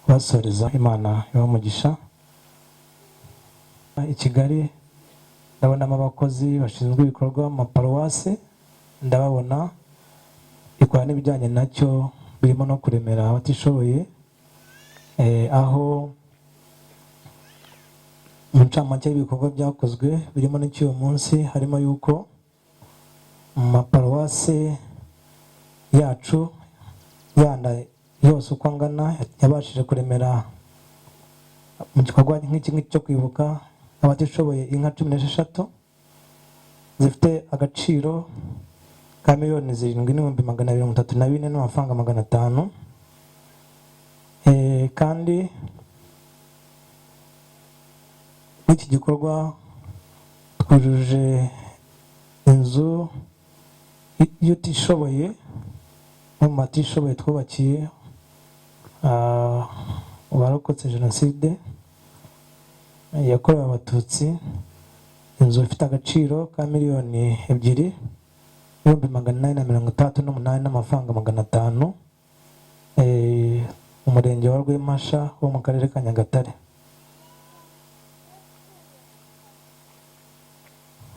kubasoreza, Imana ibahe umugisha. I Kigali ndabonamo abakozi bashinzwe ibikorwa mu maparuwasi, ndababona ikora n'ibijyanye nacyo, birimo no kuremera abatishoboye, aho mu ncamake y'ibikorwa byakozwe birimo n'icy'uyu munsi, harimo yuko mu maparuwasi yacu yanda yose uko angana yabashije kuremera mu gikorwa nk'iki ngiki cyo kwibuka abatishoboye inka 16 zifite agaciro ka 7,234,500 n'amafaranga 500. Kandi n'iki gikorwa twujuje inzu y'utishoboye, mu batishoboye twubakiye Warokotse jenoside yakorewe Abatutsi, inzu ifite agaciro ka 2,868,500 n'amafaranga, umurenge wa Rwempasha wo mu karere ka Nyagatare.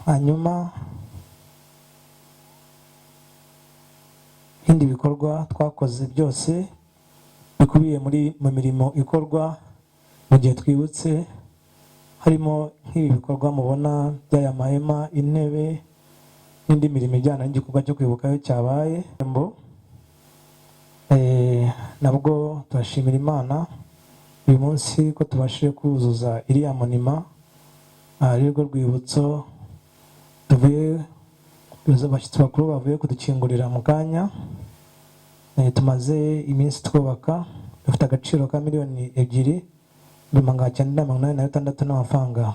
Hanyuma ibindi bikorwa twakoze byose bikubiye muri mu mirimo ikorwa mu gihe twibutse, harimo nk'ibi bikorwa mubona by'aya mahema, intebe n'indi mirimo ijyana n'igikorwa cyo kwibuka iyo cyabaye. Nabwo turashimira Imana uyu munsi ko tubashije kuzuza iriya monument, ari rwo rwibutso tuvuye, abashyitsi bakuru bavuye kudukingurira mu kanya. Tumaze iminsi twubaka, dufite agaciro ka 2,986,500 n'amafaranga.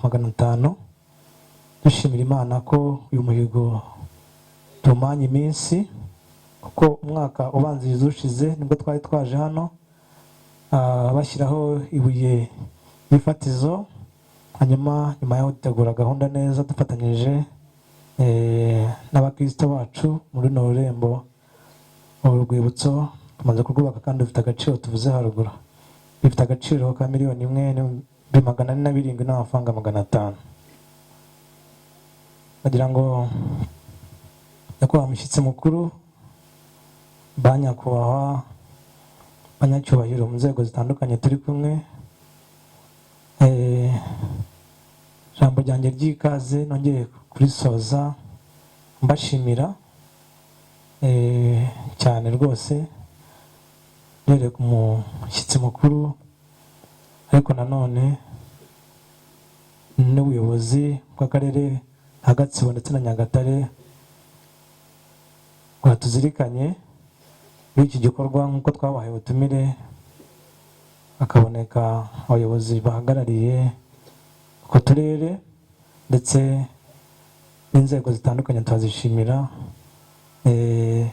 Dushimira Imana ko uyu muhigo tuwumanye iminsi, kuko umwaka ubanziriza ushize nibwo twari twaje hano, bashyiraho ibuye ry'ifatizo. Hanyuma nyuma yaho dutegura gahunda neza dufatanyije n'abakristo bacu muri runo rurembo. Uru rwibutso tumaze kurwubaka kandi rufite agaciro tuvuze haruguru, rufite agaciro ka 1,407,500 n'amafaranga. Bagira ngo nyakubahwa mushyitsi mukuru, ba nyakubahwa banyacyubahiro mu nzego zitandukanye turi kumwe, ijambo ryanjye ry'ikaze nongeye kurisoza mbashimira cyane rwose, mbereye ku mushyitsi mukuru, ariko nanone n'ubuyobozi bw'akarere ka Gatsibo ndetse na Nyagatare bwatuzirikanye muri iki gikorwa nk'uko twabahaye ubutumire, hakaboneka abayobozi bahagarariye utwo turere ndetse n'inzego zitandukanye. Turazishimira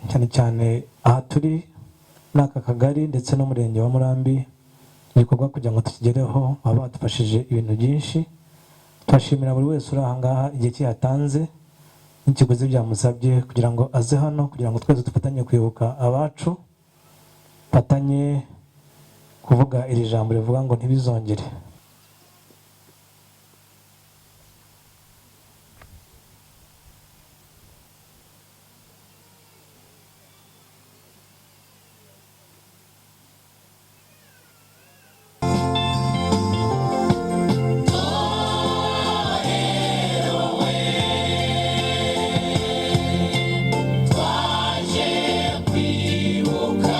cyane cyane aha turi muri aka kagari ndetse n'umurenge wa Murambi. Igikorwa kugira ngo tukigereho baba badufashije ibintu byinshi. Turashimira buri wese uri aha ngaha igihe cye yatanze n'ikiguzi byamusabye kugira ngo aze hano, kugira ngo twese dufatanye kwibuka abacu, dufatanye kuvuga iri jambo rivuga ngo ntibizongere. Twaje kwibuka.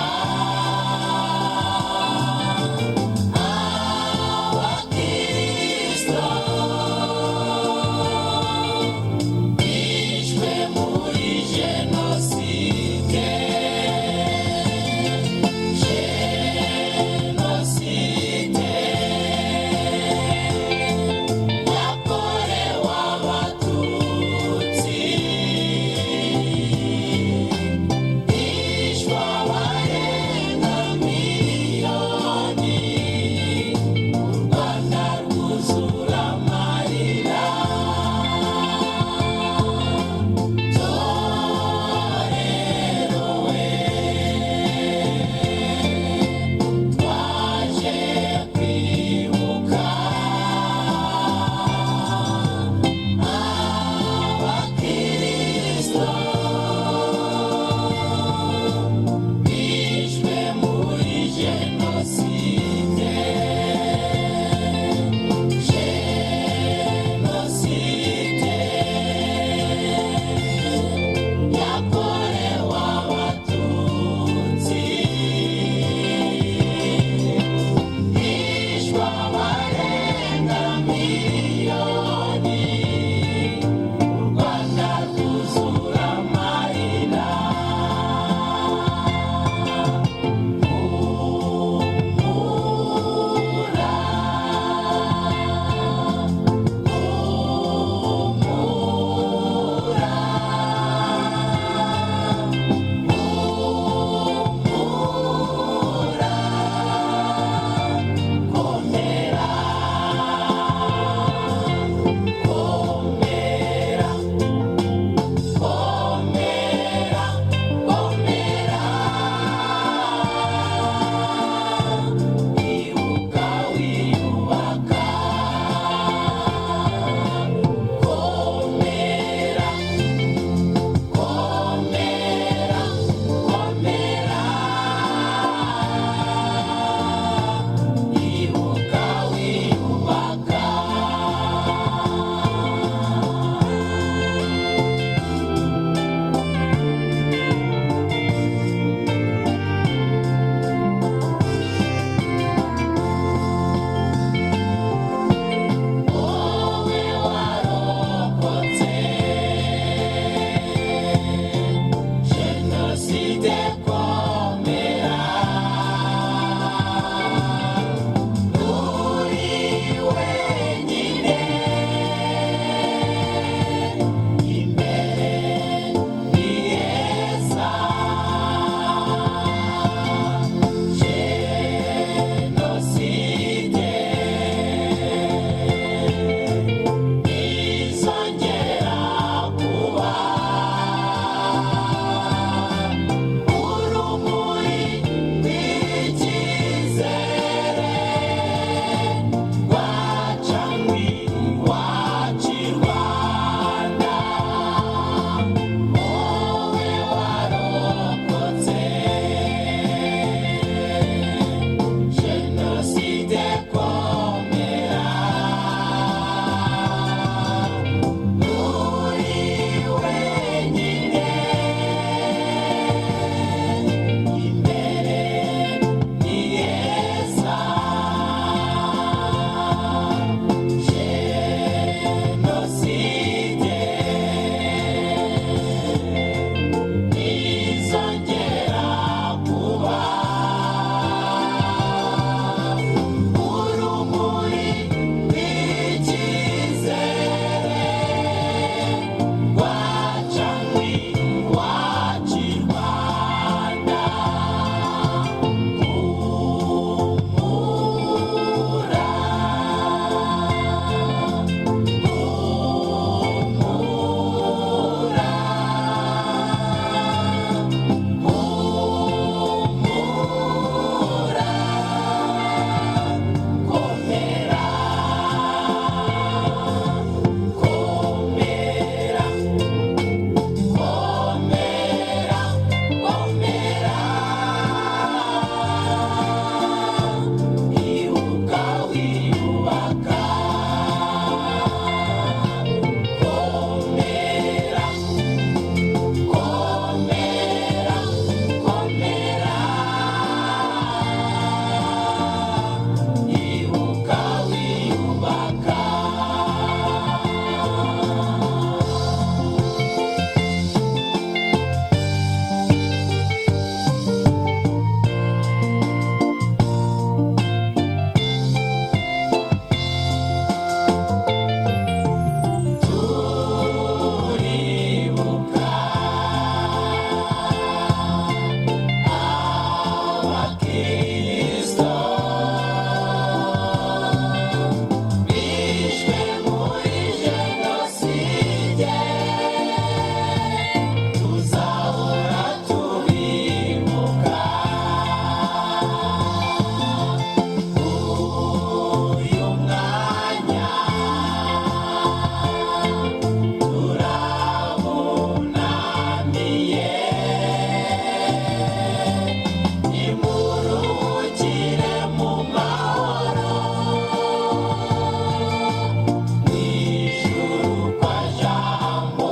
Abakristo bishwe muri jenoside, tuzahora tubibuka. Uyu mwanya turabunamiye, nimuruhukire mu mahoro, mu ijuru kwa Jambo.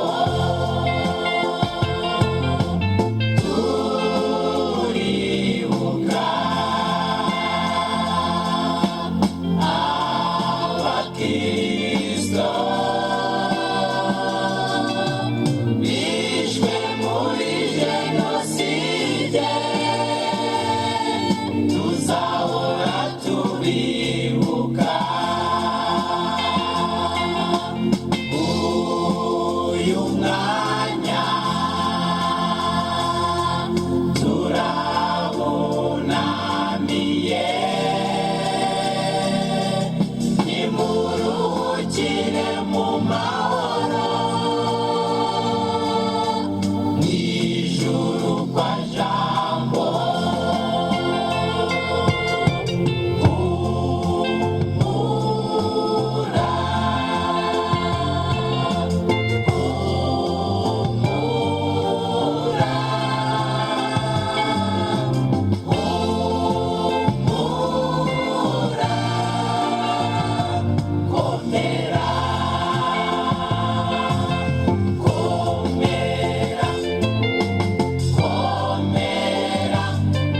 Turibuka Abakristo bishwe muri jenoside, tuzahora tubibuka. Uyu mwanya turabunamiye, nimuruhukire mu mahoro, mu ijuru kwa Jambo. Humura, humura, humura, komera, komera, komera,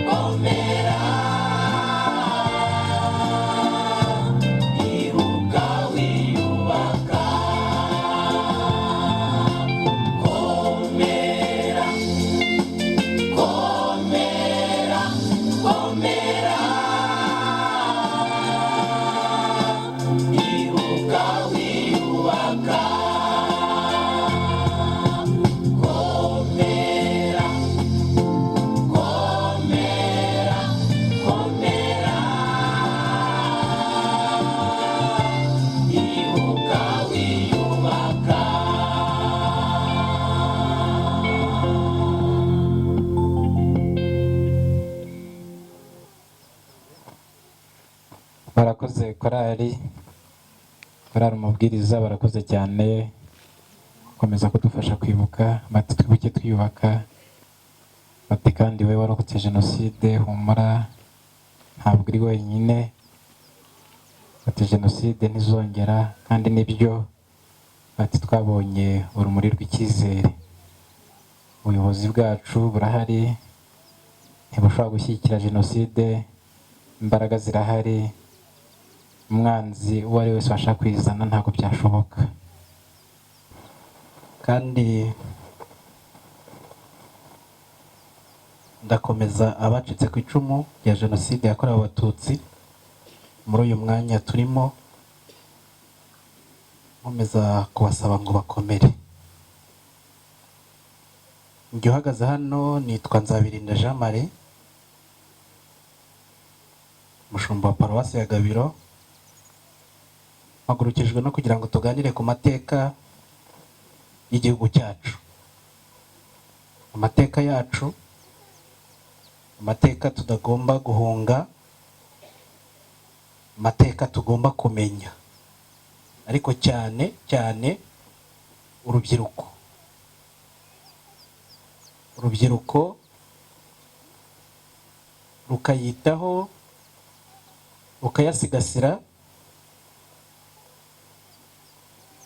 komera, ibuka wiyubaka. Komera, komera, komera, ibuka wiyubaka. Komera, komera, komera, ibuka wiyubaka. Barakoze korali, korali umubwiriza, barakoze cyane gukomeza kudufasha kwibuka. Bati twibuke twiyubaka, bati kandi wowe warokotse jenoside humura, ntabwo uri wenyine. Bati jenoside ntizongera kandi nibyo. Bati twabonye urumuri rw'icyizere, ubuyobozi bwacu burahari, ntibushobora gushyigikira jenoside, imbaraga zirahari, umwanzi uwo ari we wese washaka kwizana ntabwo byashoboka. Kandi ndakomeza abacitse ku icumu rya jenoside yakorewe Abatutsi muri uyu mwanya turimo, nkomeza kubasaba ngo bakomere. Njye uhagaze hano nitwa Nzabirinda Jean Marie, umushumba wa paruwasi ya Gabiro. Mpagurukijwe no kugira ngo tuganire ku mateka y'igihugu cyacu, amateka yacu, amateka tutagomba guhunga, amateka tugomba kumenya, ariko cyane cyane urubyiruko. Urubyiruko rukayitaho, rukayasigasira,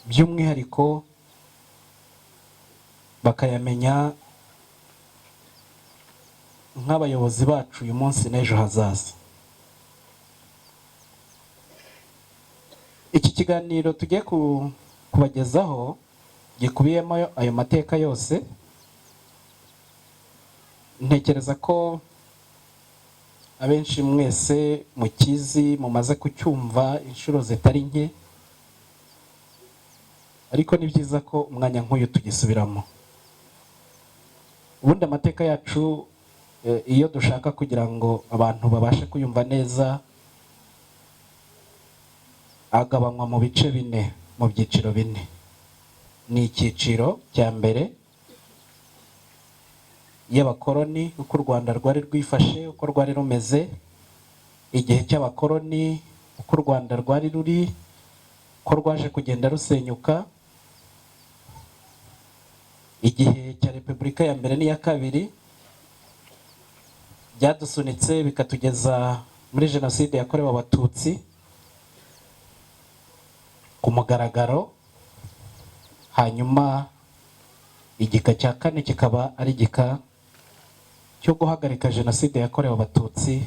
by'umwihariko bakayamenya nk'abayobozi bacu uyu munsi n'ejo hazaza. Iki kiganiro tugiye kubagezaho gikubiyemo ayo mateka yose. Ntekereza ko abenshi mwese mukizi, mumaze kucyumva inshuro zitari nke, ariko ni byiza ko umwanya nk'uyu tugisubiramo. Ubundi amateka yacu Iyo dushaka kugira ngo abantu babashe kuyumva neza, agabanywa mu bice bine, mu byiciro bine. Ni icyiciro cya mbere y'abakoroni, uko u Rwanda rwari rwifashe, uko rwari rumeze igihe cy'abakoroni, uko u Rwanda rwari ruri, uko rwaje kugenda rusenyuka, igihe cya Repubulika ya mbere n'iya kabiri byadusunitse bikatugeza muri Jenoside yakorewe Abatutsi ku mugaragaro. Hanyuma igika cya kane kikaba ari igika cyo guhagarika Jenoside yakorewe Abatutsi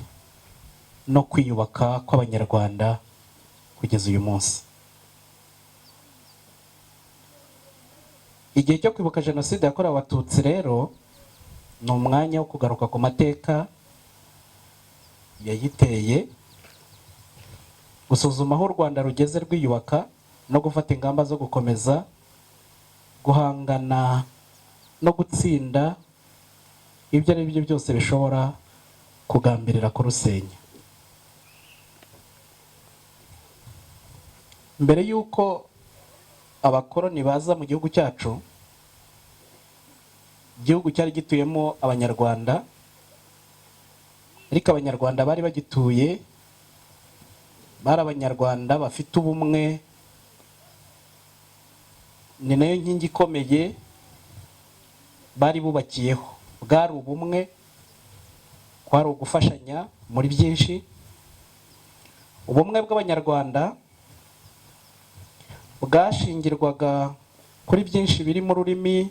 no kwiyubaka kw'Abanyarwanda kugeza uyu munsi. Igihe cyo kwibuka Jenoside yakorewe Abatutsi rero ni umwanya wo kugaruka ku mateka yayiteye, gusuzuma aho u Rwanda rugeze rwiyubaka no gufata ingamba zo gukomeza guhangana no gutsinda ibyo ari byo byose bishobora kugambirira kurusenya. Mbere y'uko abakoroni baza mu gihugu cyacu, igihugu cyari gituyemo Abanyarwanda, ariko Abanyarwanda bari bagituye bari Abanyarwanda bafite ubumwe. Ni nayo nkingi ikomeye bari bubakiyeho, bwari ubumwe, kwari ugufashanya muri byinshi. Ubumwe bw'Abanyarwanda bwashingirwaga kuri byinshi birimo ururimi,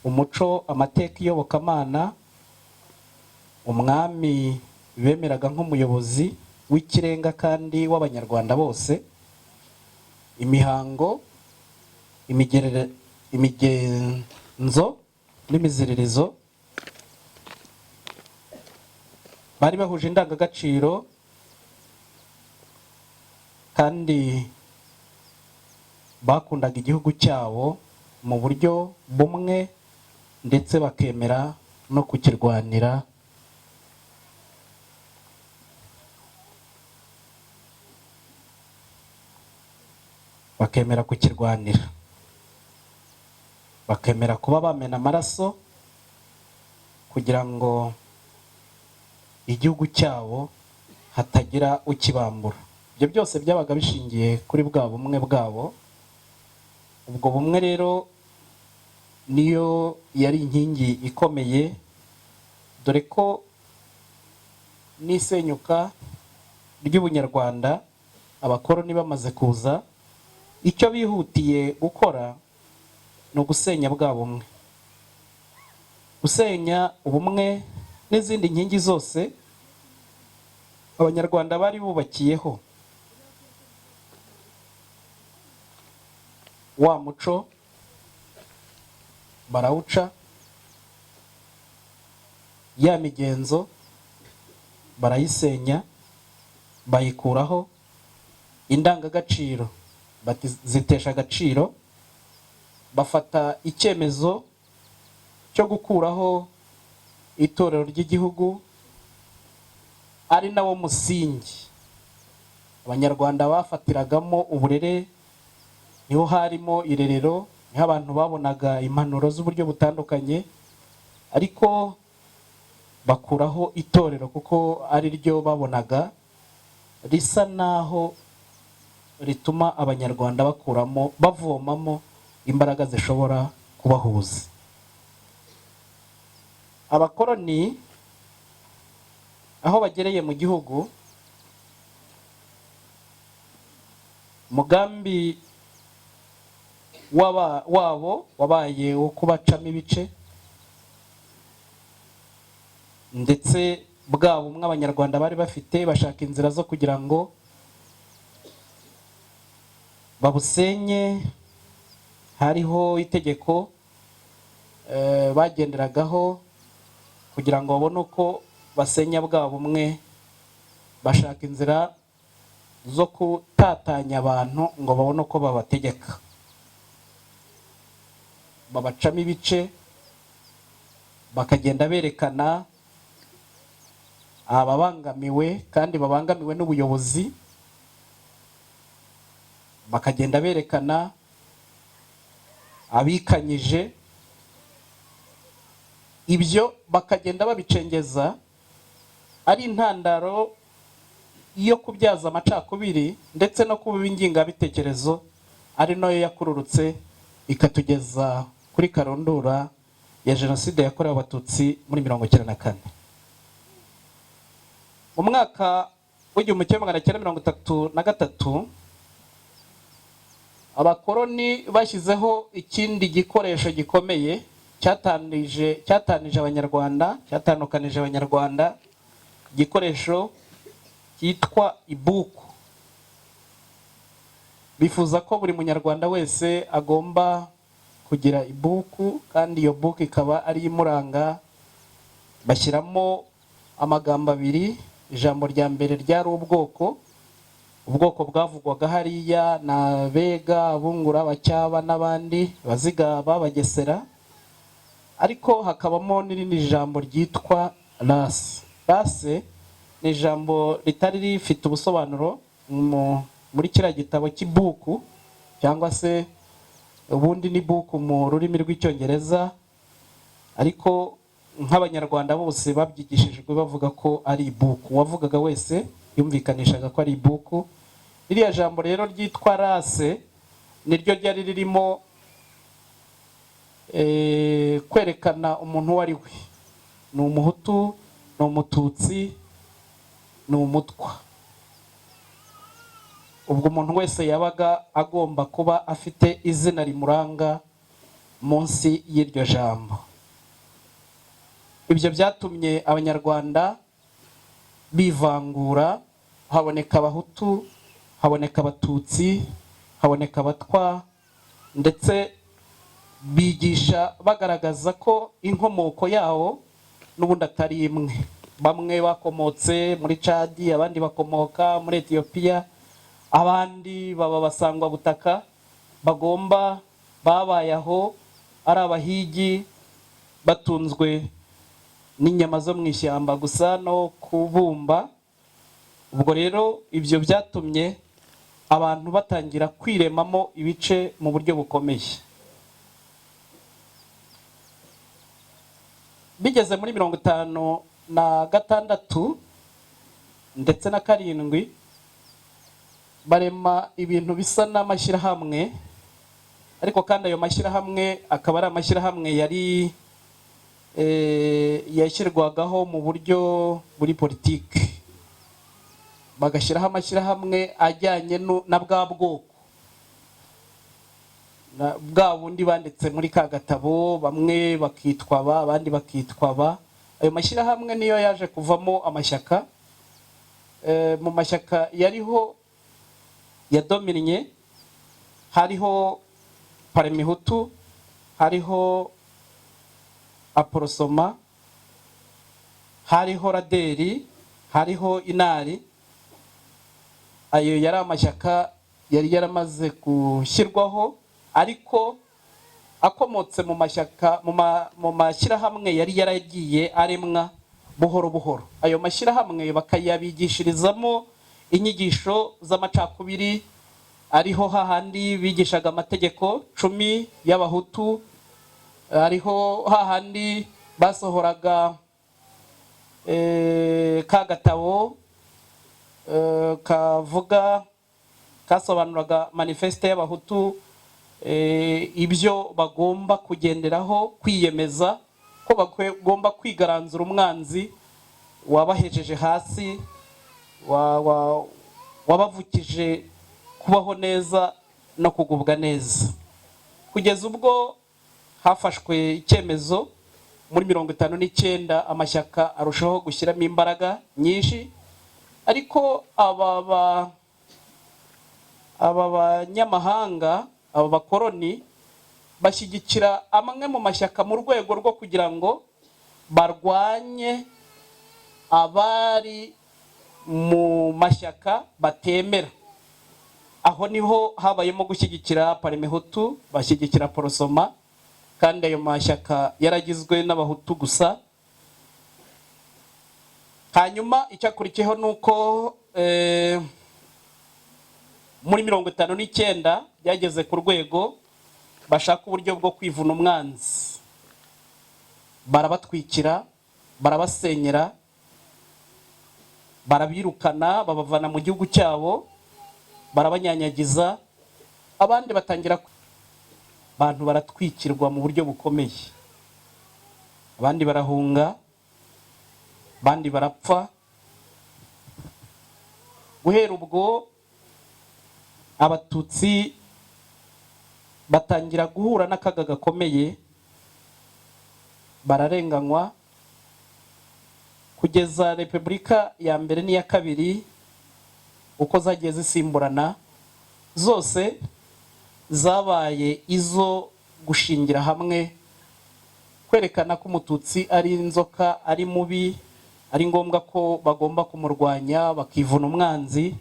umuco, amateka, iyobokamana. Umwami bemeraga nk'umuyobozi w'ikirenga kandi w'Abanyarwanda bose, imihango, imigenzo n'imiziririzo. Bari bahuje indangagaciro kandi bakundaga igihugu cyabo mu buryo bumwe, ndetse bakemera no kukirwanira. Bakemera kukirwanira, bakemera kuba bamena amaraso kugira ngo igihugu cyabo hatagira ukibambura. Ibyo byose byabaga bishingiye kuri bwa bumwe bwabo. Ubwo bumwe rero niyo yari inkingi ikomeye, dore ko n'isenyuka ry'ubunyarwanda abakoroni bamaze kuza, icyo bihutiye gukora ni ugusenya bwa bumwe, gusenya ubumwe n'izindi nkingi zose Abanyarwanda bari bubakiyeho. Wa muco barawuca, ya migenzo barayisenya bayikuraho, indangagaciro zitesha agaciro, bafata icyemezo cyo gukuraho itorero ry'igihugu, ari nawo musingi Abanyarwanda bafatiragamo uburere. Niho harimo irerero, niho abantu babonaga impanuro z'uburyo butandukanye, ariko bakuraho itorero kuko ari ryo babonaga risa naho rituma Abanyarwanda bakuramo, bavomamo imbaraga zishobora kubahuza. Abakoroni aho bagereye mu gihugu, umugambi wabo wabaye wo kubacamo ibice, ndetse bwa bumwe Abanyarwanda bari bafite bashaka inzira zo kugira ngo babusenye. Hariho itegeko bagenderagaho kugira ngo babone uko basenya bwa bumwe, bashaka inzira zo kutatanya abantu ngo babone uko babategeka, babacamo ibice, bakagenda berekana Ababangamiwe kandi babangamiwe n'ubuyobozi, bakagenda berekana abikanyije, ibyo bakagenda babicengeza, ari intandaro yo kubyaza amacakubiri ndetse no kuba ingengabitekerezo, ari nayo yakururutse ikatugeza kuri karundura ya Jenoside yakorewe Abatutsi muri 94. Mu mwaka w'1933, abakoroni bashyizeho ikindi gikoresho gikomeye cyatanije Abanyarwanda, cyatandukanije Abanyarwanda, igikoresho cyitwa ibuku. Bifuza ko buri Munyarwanda wese agomba kugira ibuku, kandi iyo buku ikaba ari imuranga. Bashyiramo amagambo abiri. Ijambo rya mbere ryari ubwoko. Ubwoko bwavugwaga hariya ni Abega, Abungura, Abacyaba n'abandi, Abazigaba, Abagesera, ariko hakabamo n'irindi jambo ryitwa race. Race ni ijambo ritari rifite ubusobanuro muri kiriya gitabo cy'ibuku, cyangwa se ubundi ni buku mu rurimi rw'Icyongereza, ariko nk'Abanyarwanda bose babyigishijwe bavuga ko ari ibuku. Uwavugaga wese yumvikanishaga ko ari ibuku. Ririya jambo rero ryitwa race niryo ryari ririmo kwerekana umuntu uwo ari we: ni Umuhutu, ni Umututsi, ni Umutwa. Ubwo umuntu wese yabaga agomba kuba afite izina rimuranga munsi y'iryo jambo. Ibyo byatumye Abanyarwanda bivangura, haboneka Abahutu, haboneka Abatutsi, haboneka Abatwa, ndetse bigisha bagaragaza ko inkomoko yawo n'ubundi atari imwe. Bamwe bakomotse muri Cadi, abandi bakomoka muri Etiyopiya, abandi baba basangwabutaka bagomba babaye aho ari abahigi, batunzwe n'inyama zo mu ishyamba gusa no kubumba. Ubwo rero ibyo byatumye abantu batangira kwiremamo ibice mu buryo bukomeye. Bigeze muri 56 ndetse na 7, barema ibintu bisa n'amashyirahamwe, ariko kandi ayo mashyirahamwe akaba ari amashyirahamwe yari yashyirwagaho mu buryo buri politiki, bagashyiraho amashyirahamwe ajyanye na bwa bwoko bwa bundi banditse muri ka gatabo, bamwe bakitwa aba, abandi bakitwa aba. Ayo mashyirahamwe niyo yaje kuvamo amashyaka. Mu mashyaka yariho yadominye hariho Parmehutu, hariho Aprosoma, hariho RADER, hariho INAR. Ayo yari amashyaka yari yaramaze gushyirwaho, ariko akomotse mu mashyaka, mu mashyirahamwe yari yaragiye aremwa buhoro buhoro. Ayo mashyirahamwe bakayabigishirizamo inyigisho z'amacakubiri, ariho hahandi bigishaga amategeko 10 y'Abahutu, ariho hahandi basohoraga ka gatabo kavuga, kasobanuraga manifeste y'Abahutu, ibyo bagomba kugenderaho, kwiyemeza ko bagomba kwigaranzura umwanzi wabahejeje hasi, wabavukije kubaho neza no kugubwa neza, kugeza ubwo hafashwe icyemezo muri 59, amashyaka arushaho gushyiramo imbaraga nyinshi. Ariko aba banyamahanga, aba bakoroni, bashyigikira amwe mu mashyaka mu rwego rwo kugira ngo barwanye abari mu mashyaka batemera. Aho niho habayemo gushyigikira Parmehutu, bashyigikira Aprosoma, kandi ayo mashyaka yaragizwe n'Abahutu gusa. Hanyuma icyakurikiyeho ni uko muri 59 byageze ku rwego bashaka uburyo bwo kwivuna umwanzi, barabatwikira, barabasenyera, barabirukana, babavana mu gihugu cyabo, barabanyanyagiza. Abandi batangira, abantu baratwikirwa mu buryo bukomeye, abandi barahunga, abandi barapfa. Guhera ubwo Abatutsi batangira guhura n'akaga gakomeye, bararenganywa kugeza Repubulika ya mbere n'iya kabiri uko zagiye zisimburana, zose zabaye izo gushingira hamwe kwerekana ko Umututsi ari inzoka, ari mubi, ari ngombwa ko bagomba kumurwanya bakivuna umwanzi.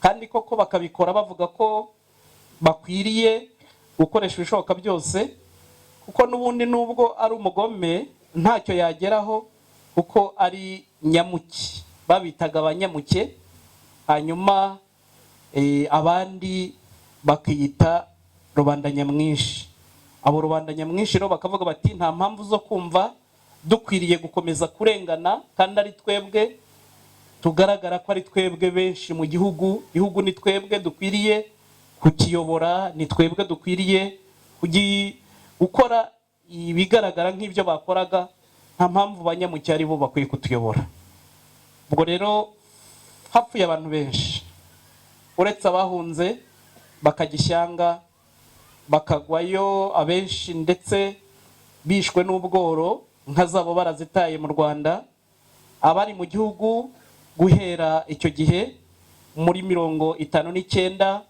Kandi koko bakabikora bavuga ko bakwiriye gukoresha ibishoboka byose, kuko n'ubundi nubwo ari umugome ntacyo yageraho kuko ari nyamuke, babitaga abanyamuke. Hanyuma abandi bakiyita rubanda nyamwinshi. Abo rubanda nyamwinshi rero bakavuga bati: "Nta mpamvu zo kumva dukwiriye gukomeza kurengana kandi ari twebwe tugaragara ko ari twebwe benshi mu gihugu. Igihugu ni twebwe dukwiriye kukiyobora, ni twebwe dukwiriye gukora ibigaragara nk'ibyo bakoraga. Nta mpamvu banyamuke ari bo bakwiye kutuyobora." Ubwo rero hapfuye abantu benshi, uretse abahunze bakajya ishyanga bakagwayo, abenshi ndetse bishwe n'ubworo, inka zabo barazitaye mu Rwanda. Abari mu gihugu guhera icyo gihe muri 59,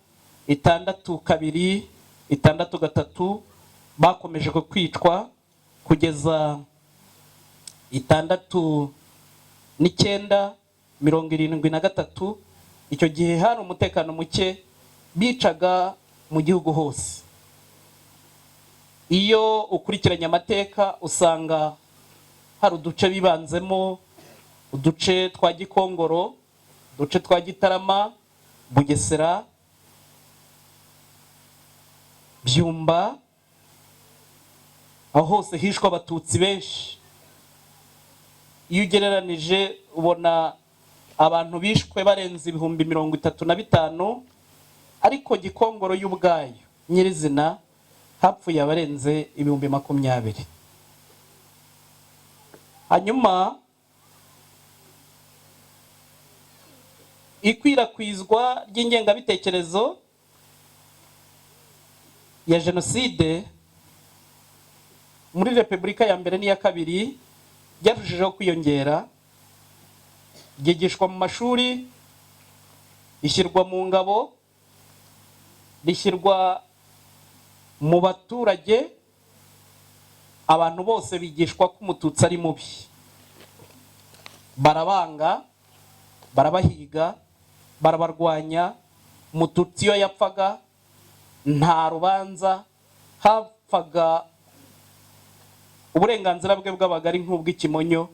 62, 63, bakomeje kwicwa kugeza 69, 73. Icyo gihe hari umutekano muke, bicaga mu gihugu hose. Iyo ukurikiranye amateka usanga hari uduce bibanzemo: uduce twa Gikongoro, uduce twa Gitarama, Bugesera, Byumba. Aho hose hishwe Abatutsi benshi. Iyo ugereranije ubona abantu bishwe barenze 35,000, ariko Gikongoro y'ubwayo nyirizina hapfuye abarenze 20,000. Hanyuma ikwirakwizwa ry'ingengabitekerezo ya jenoside muri Repubulika ya mbere n'iya kabiri byarushijeho kwiyongera, ryigishwa mu mashuri, rishyirwa mu ngabo, rishyirwa mu baturage. Abantu bose bigishwa ko Umututsi ari mubi, barabanga, barabahiga, barabarwanya. Umututsi iyo yapfaga nta rubanza, hapfaga uburenganzira bwe bwabaga ari nk'ubw'ikimonyo,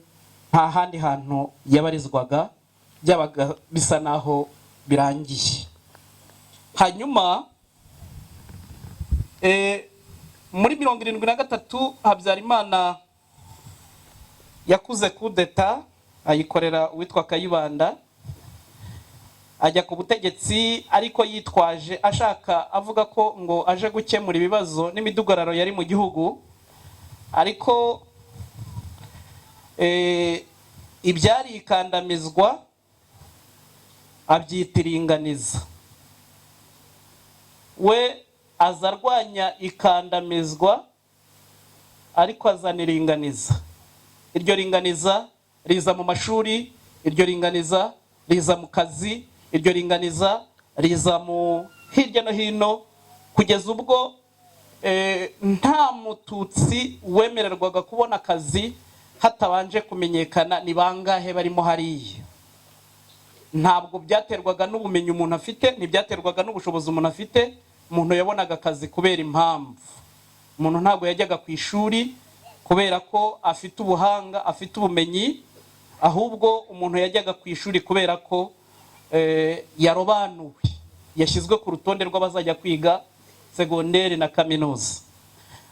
nta handi hantu yabarizwaga, byabaga bisa naho birangiye. Hanyuma muri 73 Habyarimana yakoze kudeta, ayikorera uwitwa Kayibanda, ajya ku butegetsi, ariko yitwaje ashaka avuga ko ngo aje gukemura ibibazo n'imidugararo yari mu gihugu. Ariko ibyari ikandamizwa abyita iringaniza. We aza arwanya ikandamizwa, ariko azana iringaniza. Iryo ringaniza riza mu mashuri, iryo ringaniza riza mu kazi, iryo ringaniza riza mu hirya no hino, kugeza ubwo nta Mututsi wemererwaga kubona akazi hatabanje kumenyekana ni bangahe barimo hariya. Ntabwo byaterwaga n'ubumenyi umuntu afite, ntibyaterwaga n'ubushobozi umuntu afite. Umuntu yabonaga akazi kubera impamvu. Umuntu ntabwo yajyaga ku ishuri kubera ko afite ubuhanga, afite ubumenyi. Ahubwo umuntu yajyaga ku ishuri kubera ko yarobanuwe, yashyizwe ku rutonde rw'abazajya kwiga segonderi na kaminuza.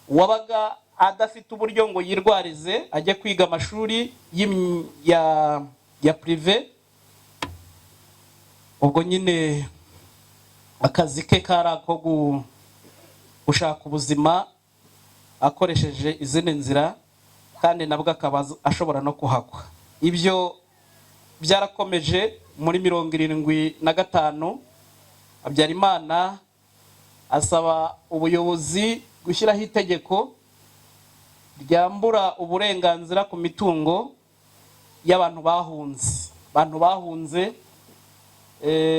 Wabaga adafite uburyo ngo yirwarize ajye kwiga amashuri ya privé, ubwo nyine akazi ke kari ako gushaka ubuzima akoresheje izindi nzira, kandi nabwo akaba ashobora no kuhagwa. Ibyo byarakomeje. Muri 75, Habyarimana asaba ubuyobozi gushyiraho itegeko ryambura uburenganzira ku mitungo y'abantu bahunze, abantu bahunze,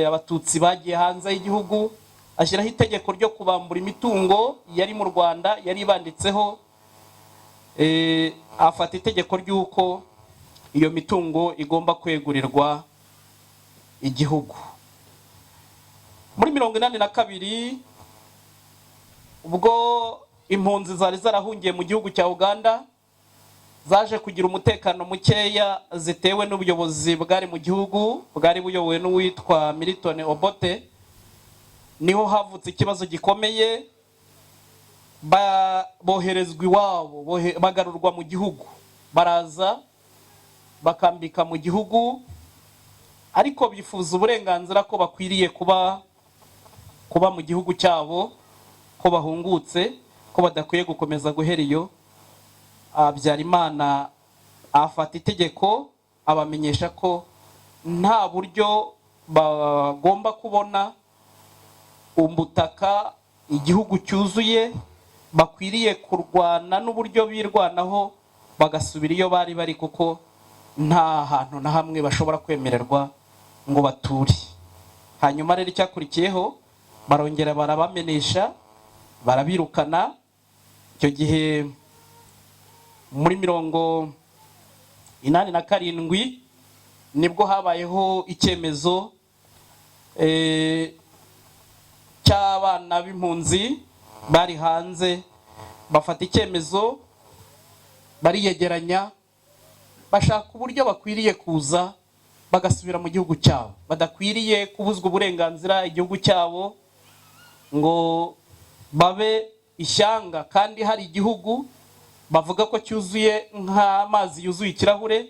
Abatutsi bagiye hanze y'igihugu. Ashyiraho itegeko ryo kubambura imitungo yari mu Rwanda yari ibanditseho. Afata itegeko ry'uko iyo mitungo igomba kwegurirwa igihugu. Muri 82, ubwo impunzi zari zarahungiye mu gihugu cya Uganda zaje kugira umutekano mukeya zitewe n'ubuyobozi bwari mu gihugu, bwari buyobowe n'uwitwa Milton Obote, niho havutse ikibazo gikomeye. Boherezwa iwabo, bagarurwa mu gihugu, baraza bakambika mu gihugu, ariko bifuza uburenganzira ko bakwiriye kuba mu gihugu cyabo, ko bahungutse, ko badakwiye gukomeza guhera iyo. Habyarimana afata itegeko, abamenyesha ko nta buryo bagomba kubona ubutaka, igihugu cyuzuye, bakwiriye kurwana n'uburyo birwanaho bagasubira iyo bari bari, kuko nta hantu na hamwe bashobora kwemererwa ngo bature. Hanyuma rero icyakurikiyeho, barongera barabamenesha, barabirukana. Icyo gihe muri 87 nibwo habayeho icyemezo cy'abana b'impunzi bari hanze. Bafata icyemezo, bariyegeranya, bashaka uburyo bakwiriye kuza bagasubira mu gihugu cyabo, badakwiriye kubuzwa uburenganzira igihugu cyabo, ngo babe ishyanga kandi hari igihugu bavuga ko cyuzuye nk'amazi yuzuye ikirahure.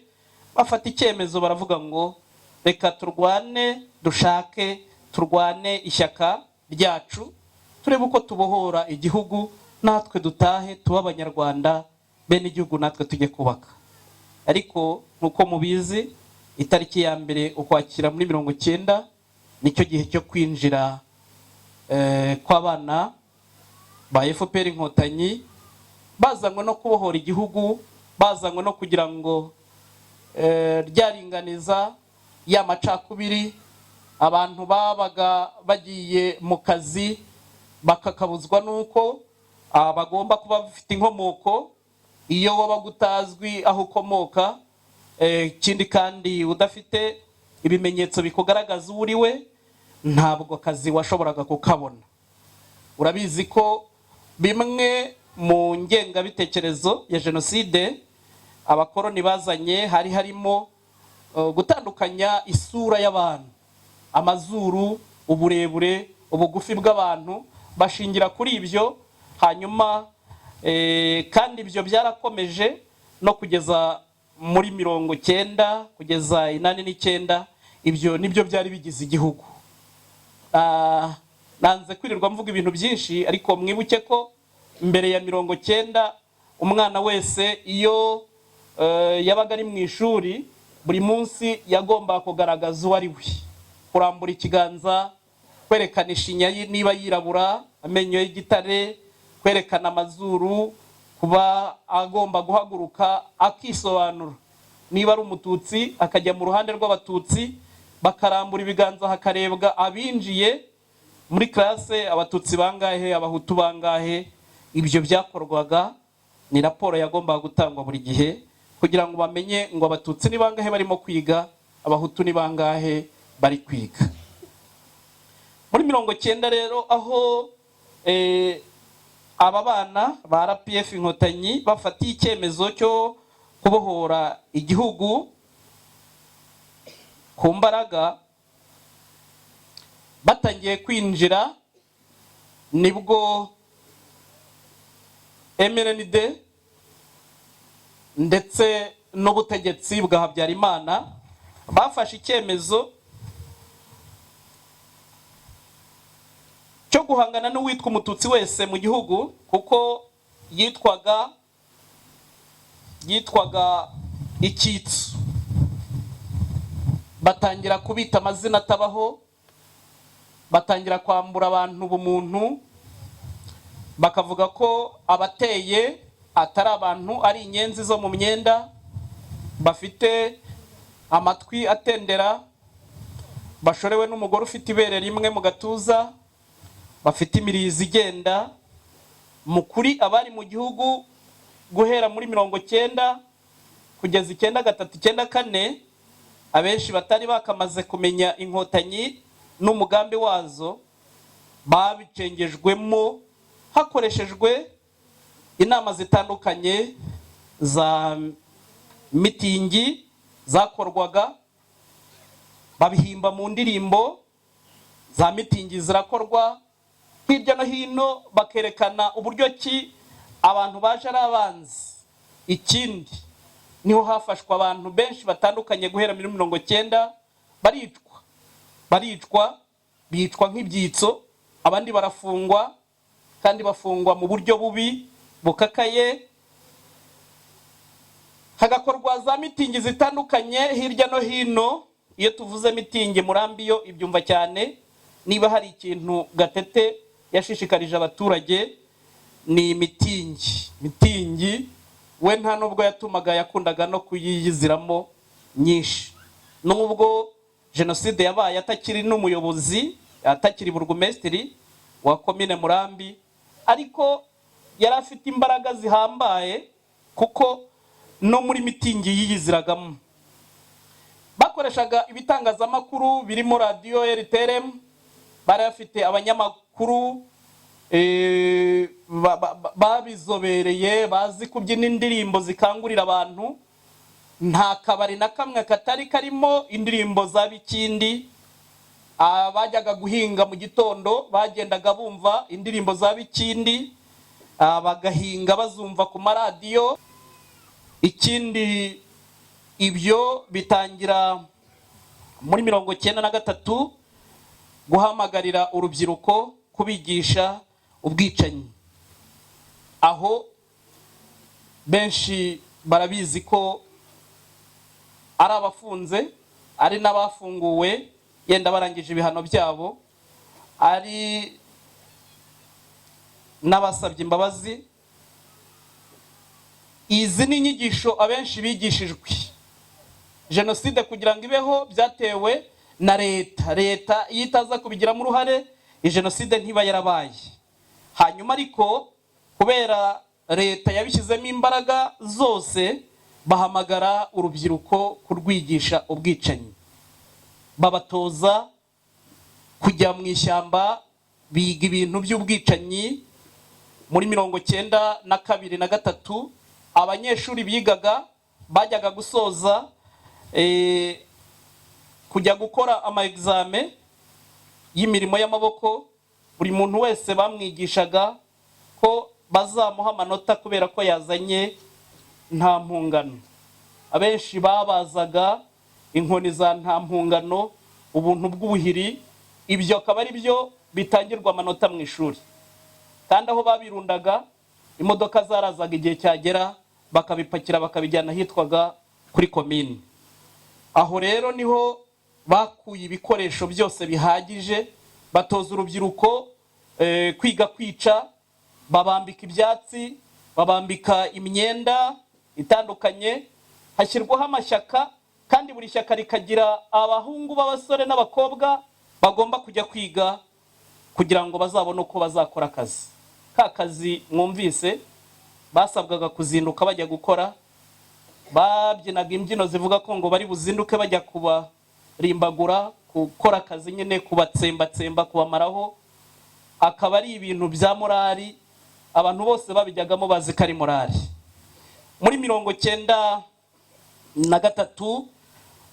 Bafata icyemezo, baravuga ngo reka turwane, dushake, turwane ishyaka ryacu, turebe uko tubohora igihugu, natwe dutahe, tube Abanyarwanda bene igihugu, natwe tujye kubaka. Ariko nk'uko mubizi, itariki ya 1 Ukwakira muri 90 nicyo gihe cyo kwinjira kw'abana ba FPR Inkotanyi, bazanywe no kubohora igihugu, bazanywe no kugira ngo ryaringaniza ya macakubiri. Abantu babaga bagiye mu kazi bakakabuzwa n'uko bagomba kuba bafite inkomoko. Iyo wabaga utazwi aho ukomoka, ikindi kandi udafite ibimenyetso bikugaragaza uwo uri we, ntabwo akazi washoboraga kukabona. Urabizi ko bimwe mu ngengabitekerezo ya jenoside abakoroni bazanye hari harimo gutandukanya isura y'abantu, amazuru, uburebure, ubugufi bw'abantu, bashingira kuri ibyo. Hanyuma kandi ibyo byarakomeje no kugeza muri 90, kugeza 89, ibyo nibyo byari bigize igihugu. Nanze kwirirwa mvuga ibintu byinshi, ariko mwibuke ko mbere ya 90 umwana wese iyo yabaga ari mu ishuri, buri munsi yagombaga kugaragaza uwo ari we, kurambura ikiganza, kwerekana ishinya ye niba yirabura, amenyo y'igitare, kwerekana amazuru, kuba agomba guhaguruka akisobanura. Niba ari Umututsi akajya mu ruhande rw'Abatutsi, bakarambura ibiganza, hakarebwa abinjiye muri classe, Abatutsi bangahe, Abahutu bangahe. Ibyo byakorwaga, ni raporo yagombaga gutangwa buri gihe kugira ngo bamenye ngo Abatutsi ni bangahe barimo kwiga, Abahutu ni bangahe bari kwiga. Muri 90 rero, aho aba bana ba RPF Inkotanyi bafatiye icyemezo cyo kubohora igihugu. Ku mbaraga batangiye kwinjira, nibwo MRND ndetse n'ubutegetsi bwa Habyarimana bafashe icyemezo cyo guhangana n'uwitwa Umututsi wese mu gihugu, kuko yitwaga icyitso. Batangira kubita amazina atabaho, batangira kwambura abantu ubumuntu, bakavuga ko abateye atari abantu, ari inyenzi zo mu myenda, bafite amatwi atendera, bashorewe n'umugore ufite ibere rimwe mu gatuza, bafite imirizo igenda. Mu kuri, abari mu gihugu guhera muri 90 kugeza 93, 94, abenshi batari bakamaze kumenya Inkotanyi n'umugambi wazo, babicengejwemo hakoreshejwe inama zitandukanye za mitingi zakorwaga, babihimba mu ndirimbo za mitingi zirakorwa hirya no hino, bakerekana uburyo ki abantu baje ari abanzi. Ikindi, niho hafashwe abantu benshi batandukanye guhera muri 90, baricwa, bicwa nk'ibyitso, abandi barafungwa, kandi bafungwa mu buryo bubi bukakaye. Hagakorwa za mitingi zitandukanye hirya no hino. Iyo tuvuze mitingi, Murambi yo ibyumva cyane. Niba hari ikintu Gatete yashishikarije abaturage ni mitingi. Mitingi we nta nubwo yatumaga, yakundaga no kuyiyiziramo nyinshi, nubwo jenoside yabaye atakiri n'umuyobozi, atakiri burugumesitiri wa komine Murambi, ariko yari afite imbaraga zihambaye, kuko no muri mitingi yiyiziragamo. Bakoreshaga ibitangazamakuru birimo radiyo RTLM, bari bafite abanyamakuru babizobereye, bazi kubyina indirimbo zikangurira abantu. Nta kabari na kamwe katari karimo indirimbo za Bikindi. Abajyaga guhinga mu gitondo bagendaga bumva indirimbo za Bikindi, bagahinga bazumva ku maradiyo. Ikindi, ibyo bitangira muri 93, guhamagarira urubyiruko, kubigisha ubwicanyi. Aho benshi barabizi ko ari abafunze, ari n'abafunguwe yenda barangije ibihano byabo, ari n'abasabye imbabazi. Izi ni inyigisho abenshi bigishijwe. Jenoside kugira ngo ibeho byatewe na leta. Leta iyo itaza kubigiramo uruhare, jenoside ntiba yarabaye. Hanyuma ariko kubera leta yabishyizemo imbaraga zose, bahamagara urubyiruko kurwigisha ubwicanyi, babatoza kujya mu ishyamba, biga ibintu by'ubwicanyi. Muri 92 na gatatu, abanyeshuri bigaga bajyaga gusoza kujya gukora ama examen y'imirimo y'amaboko, buri muntu wese bamwigishaga ko bazamuha amanota kubera ko yazanye nta mpungano. Abenshi babazaga inkoni za nta mpungano, ubuntu bw'ubuhiri, ibyo akaba ari byo bitangirwa amanota mu ishuri. Kandi aho babirundaga, imodoka zarazaga, igihe cyagera bakabipakira, bakabijyana ahitwaga kuri komini. Aho rero niho bakuye ibikoresho byose bihagije, batoza urubyiruko kwiga kwica, babambika ibyatsi, babambika imyenda itandukanye, hashyirwaho amashyaka, kandi buri shyaka rikagira abahungu b'abasore n'abakobwa bagomba kujya kwiga kugira ngo bazabone uko bazakora akazi. Ka kazi mwumvise basabwaga kuzinduka bajya gukora, babyinaga imbyino zivuga ko ngo bari buzinduke bajya kubarimbagura, gukora akazi nyine, kubatsembatsemba, kubamaraho. Akaba ari ibintu bya morali, abantu bose babijyagamo bazi ko ari morali. Muri 93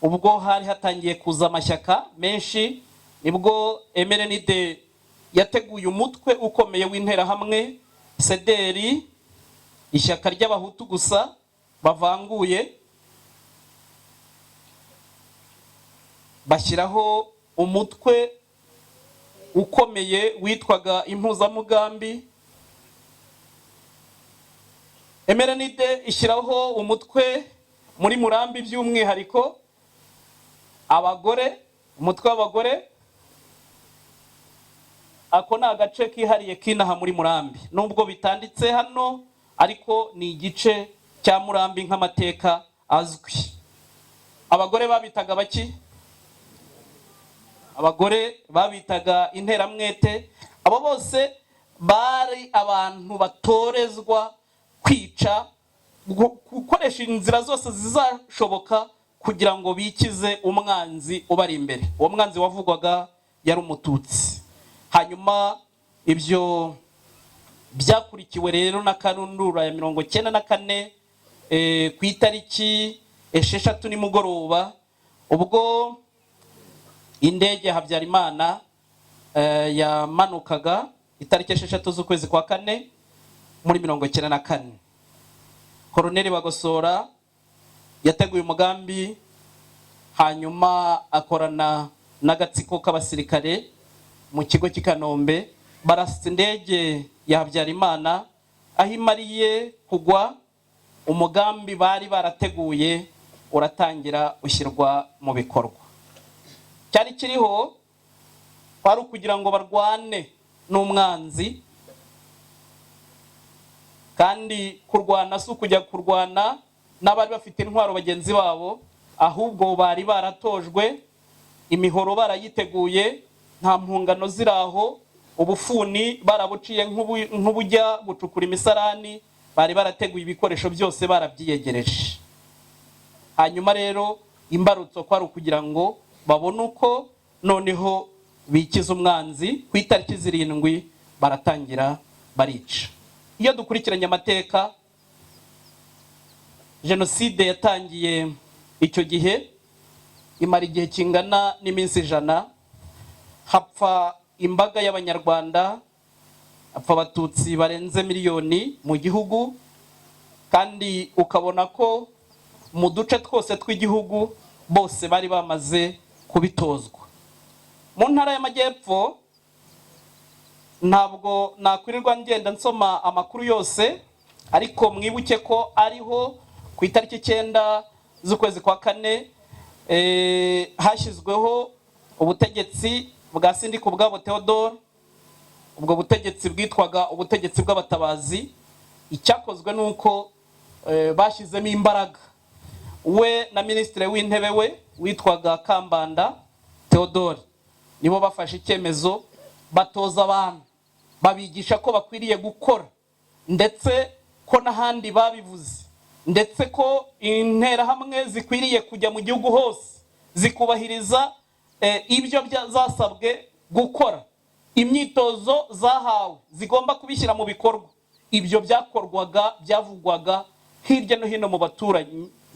Ubwo hari hatangiye kuza amashyaka menshi, nibwo MRND yateguye umutwe ukomeye w'interahamwe, CDR, ishyaka ry'abahutu gusa bavanguye, bashyiraho umutwe ukomeye witwaga impuzamugambi. MRND ishyiraho umutwe muri Murambi, by'umwihariko abagore, umutwe w'abagore. Ako ni agace kihariye k'inaha muri Murambi, nubwo bitanditse hano, ariko ni igice cya Murambi nk'amateka azwi. Abagore babitaga baki? Abagore babitaga interamwete. Abo bose bari abantu batorezwa kwica, gukoresha inzira zose zizashoboka kugira ngo bikize umwanzi ubari imbere. Uwo mwanzi wavugwaga yari umututsi. Hanyuma ibyo byakurikiwe rero na karundura ya 94, ku itariki 6 nimugoroba, ubwo indege ya Habyarimana yamanukaga, itariki 6 z'ukwezi kwa kane muri 94. Koroneli Bagosora yateguye umugambi, hanyuma akorana n'agatsiko k'abasirikare mu kigo cy'i Kanombe, barasa indege ya Habyarimana. Aho imariye kugwa, umugambi bari barateguye uratangira ushyirwa mu bikorwa. Cyari kiriho kwari ukugira ngo barwane n'umwanzi, kandi kurwana si ukujya kurwana n'abari bafite intwaro bagenzi babo, ahubwo bari baratojwe, imihoro barayiteguye, nta mpungano ziri aho, ubufuni barabuciye nk'ubujya gucukura imisarani, bari barateguye ibikoresho byose, barabyiyegereje. Hanyuma rero imbarutso kwari ukugira ngo babone uko noneho bikiza umwanzi. Ku itariki 7 baratangira barica. Iyo dukurikiranye amateka, jenoside yatangiye icyo gihe, imara igihe kingana n'iminsi 100, hapfa imbaga y'abanyarwanda, hapfa abatutsi barenze miliyoni mu gihugu, kandi ukabona ko mu duce twose tw'igihugu bose bari bamaze kubitozwa. Mu ntara y'Amajyepfo, ntabwo nakwirirwa ngenda nsoma amakuru yose, ariko mwibuke ko ariho ku itariki 9 z'ukwezi kwa kane hashyizweho ubutegetsi bwa Sindikubwabo Theodore. Ubwo butegetsi bwitwaga ubutegetsi bw'abatabazi. Icyakozwe ni uko bashyizemo imbaraga, we na minisitiri w'intebe we witwaga Kambanda Theodore, nibo bafashe icyemezo, batoza abantu, babigisha ko bakwiriye gukora, ndetse ko n'ahandi babivuze, ndetse ko interahamwe zikwiriye kujya mu gihugu hose zikubahiriza ibyo zasabwe gukora, imyitozo zahawe zigomba kubishyira mu bikorwa. Ibyo byakorwaga, byavugwaga hirya no hino mu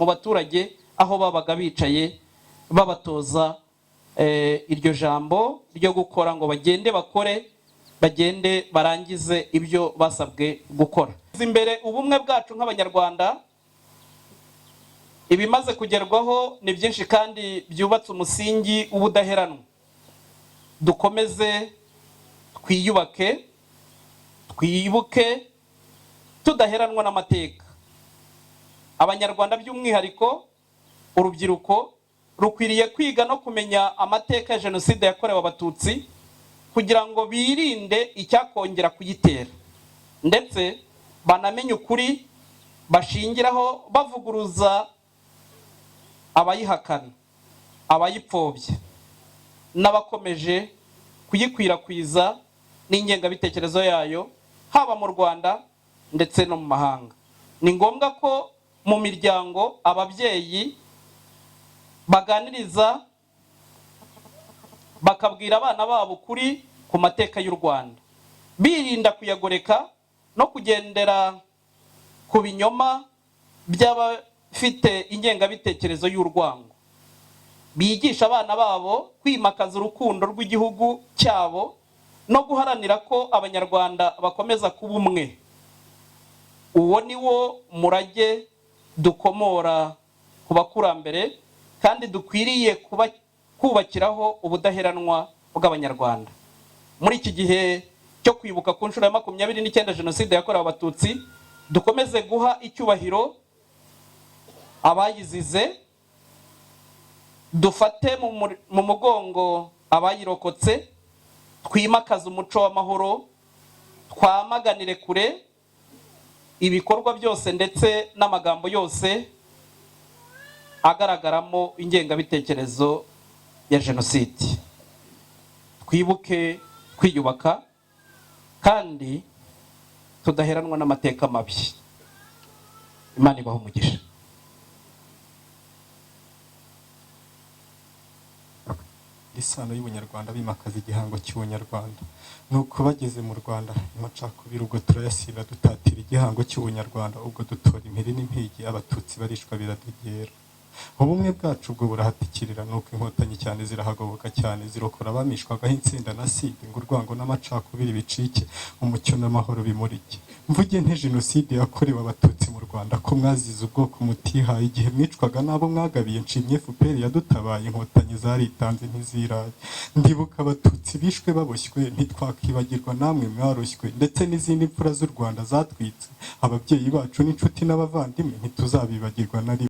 baturage aho babaga bicaye, babatoza iryo jambo ryo gukora, ngo bagende bakore, bagende barangize ibyo basabwe gukora. Imbere ubumwe bwacu nk'abanyarwanda. Ibimaze kugerwaho ni byinshi kandi byubatse umusingi w'ubudaheranwa. Dukomeze twiyubake, twibuke tudaheranwa n'amateka. Abanyarwanda, by'umwihariko urubyiruko, rukwiriye kwiga no kumenya amateka ya jenoside yakorewe abatutsi kugira ngo birinde icyakongera kuyitera, ndetse banamenye ukuri bashingiraho bavuguruza abayihakana, abayipfobya n'abakomeje kuyikwirakwiza n'ingengabitekerezo yayo, haba mu Rwanda ndetse no mu mahanga. Ni ngombwa ko mu miryango ababyeyi baganiriza, bakabwira abana babo ukuri ku mateka y'u Rwanda, birinda kuyagoreka no kugendera ku binyoma by'abafite ingengabitekerezo y'urwango. Bigisha abana babo kwimakaza urukundo rw'igihugu cyabo no guharanira ko Abanyarwanda bakomeza kuba umwe. Uwo ni wo murage dukomora ku bakurambere kandi dukwiriye kuba kubakiraho ubudaheranwa bw'Abanyarwanda. Muri iki gihe cyo kwibuka ku nshuro ya 29 Jenoside yakorewe Abatutsi, dukomeze guha icyubahiro abayizize, dufate mu mugongo abayirokotse, twimakaze umuco w'amahoro, twamaganire kure ibikorwa byose ndetse n'amagambo yose agaragaramo ingengabitekerezo ya jenoside. Twibuke twiyubaka kandi tudaheranwa n'amateka mabi. Imana ibaha umugisha. Isano y'ubunyarwanda, bimakaza igihango cy'ubunyarwanda. Nuko bageze mu Rwanda, amacakubiri ubwo turayasiba, dutatira igihango cy'ubunyarwanda. Ubwo dutora impiri n'impigi, Abatutsi barishwa biradogera, ubumwe bwacu ubwo burahatikirira. Nuko Inkotanyi cyane zirahagoboka cyane, zirokora abamishwagaho insinda na side, ngo urwango n'amacakubiri bicike, umucyo n'amahoro bimurike. Mvuge nte Jenoside yakorewe Abatutsi mu Rwanda, ko mwazize ubwoko mutihaye igihe mwicwaga n'abo mwagabiye? Nshimye FPR yadutabaye, Inkotanyi zaritanze ntiziraye. Ndibuka Abatutsi bishwe baboshywe, ntitwakwibagirwa namwe mwaroshywe, ndetse n'izindi mfura z'u Rwanda zatwitse ababyeyi bacu n'inshuti n'abavandimwe, ntituzabibagirwa na rimwe.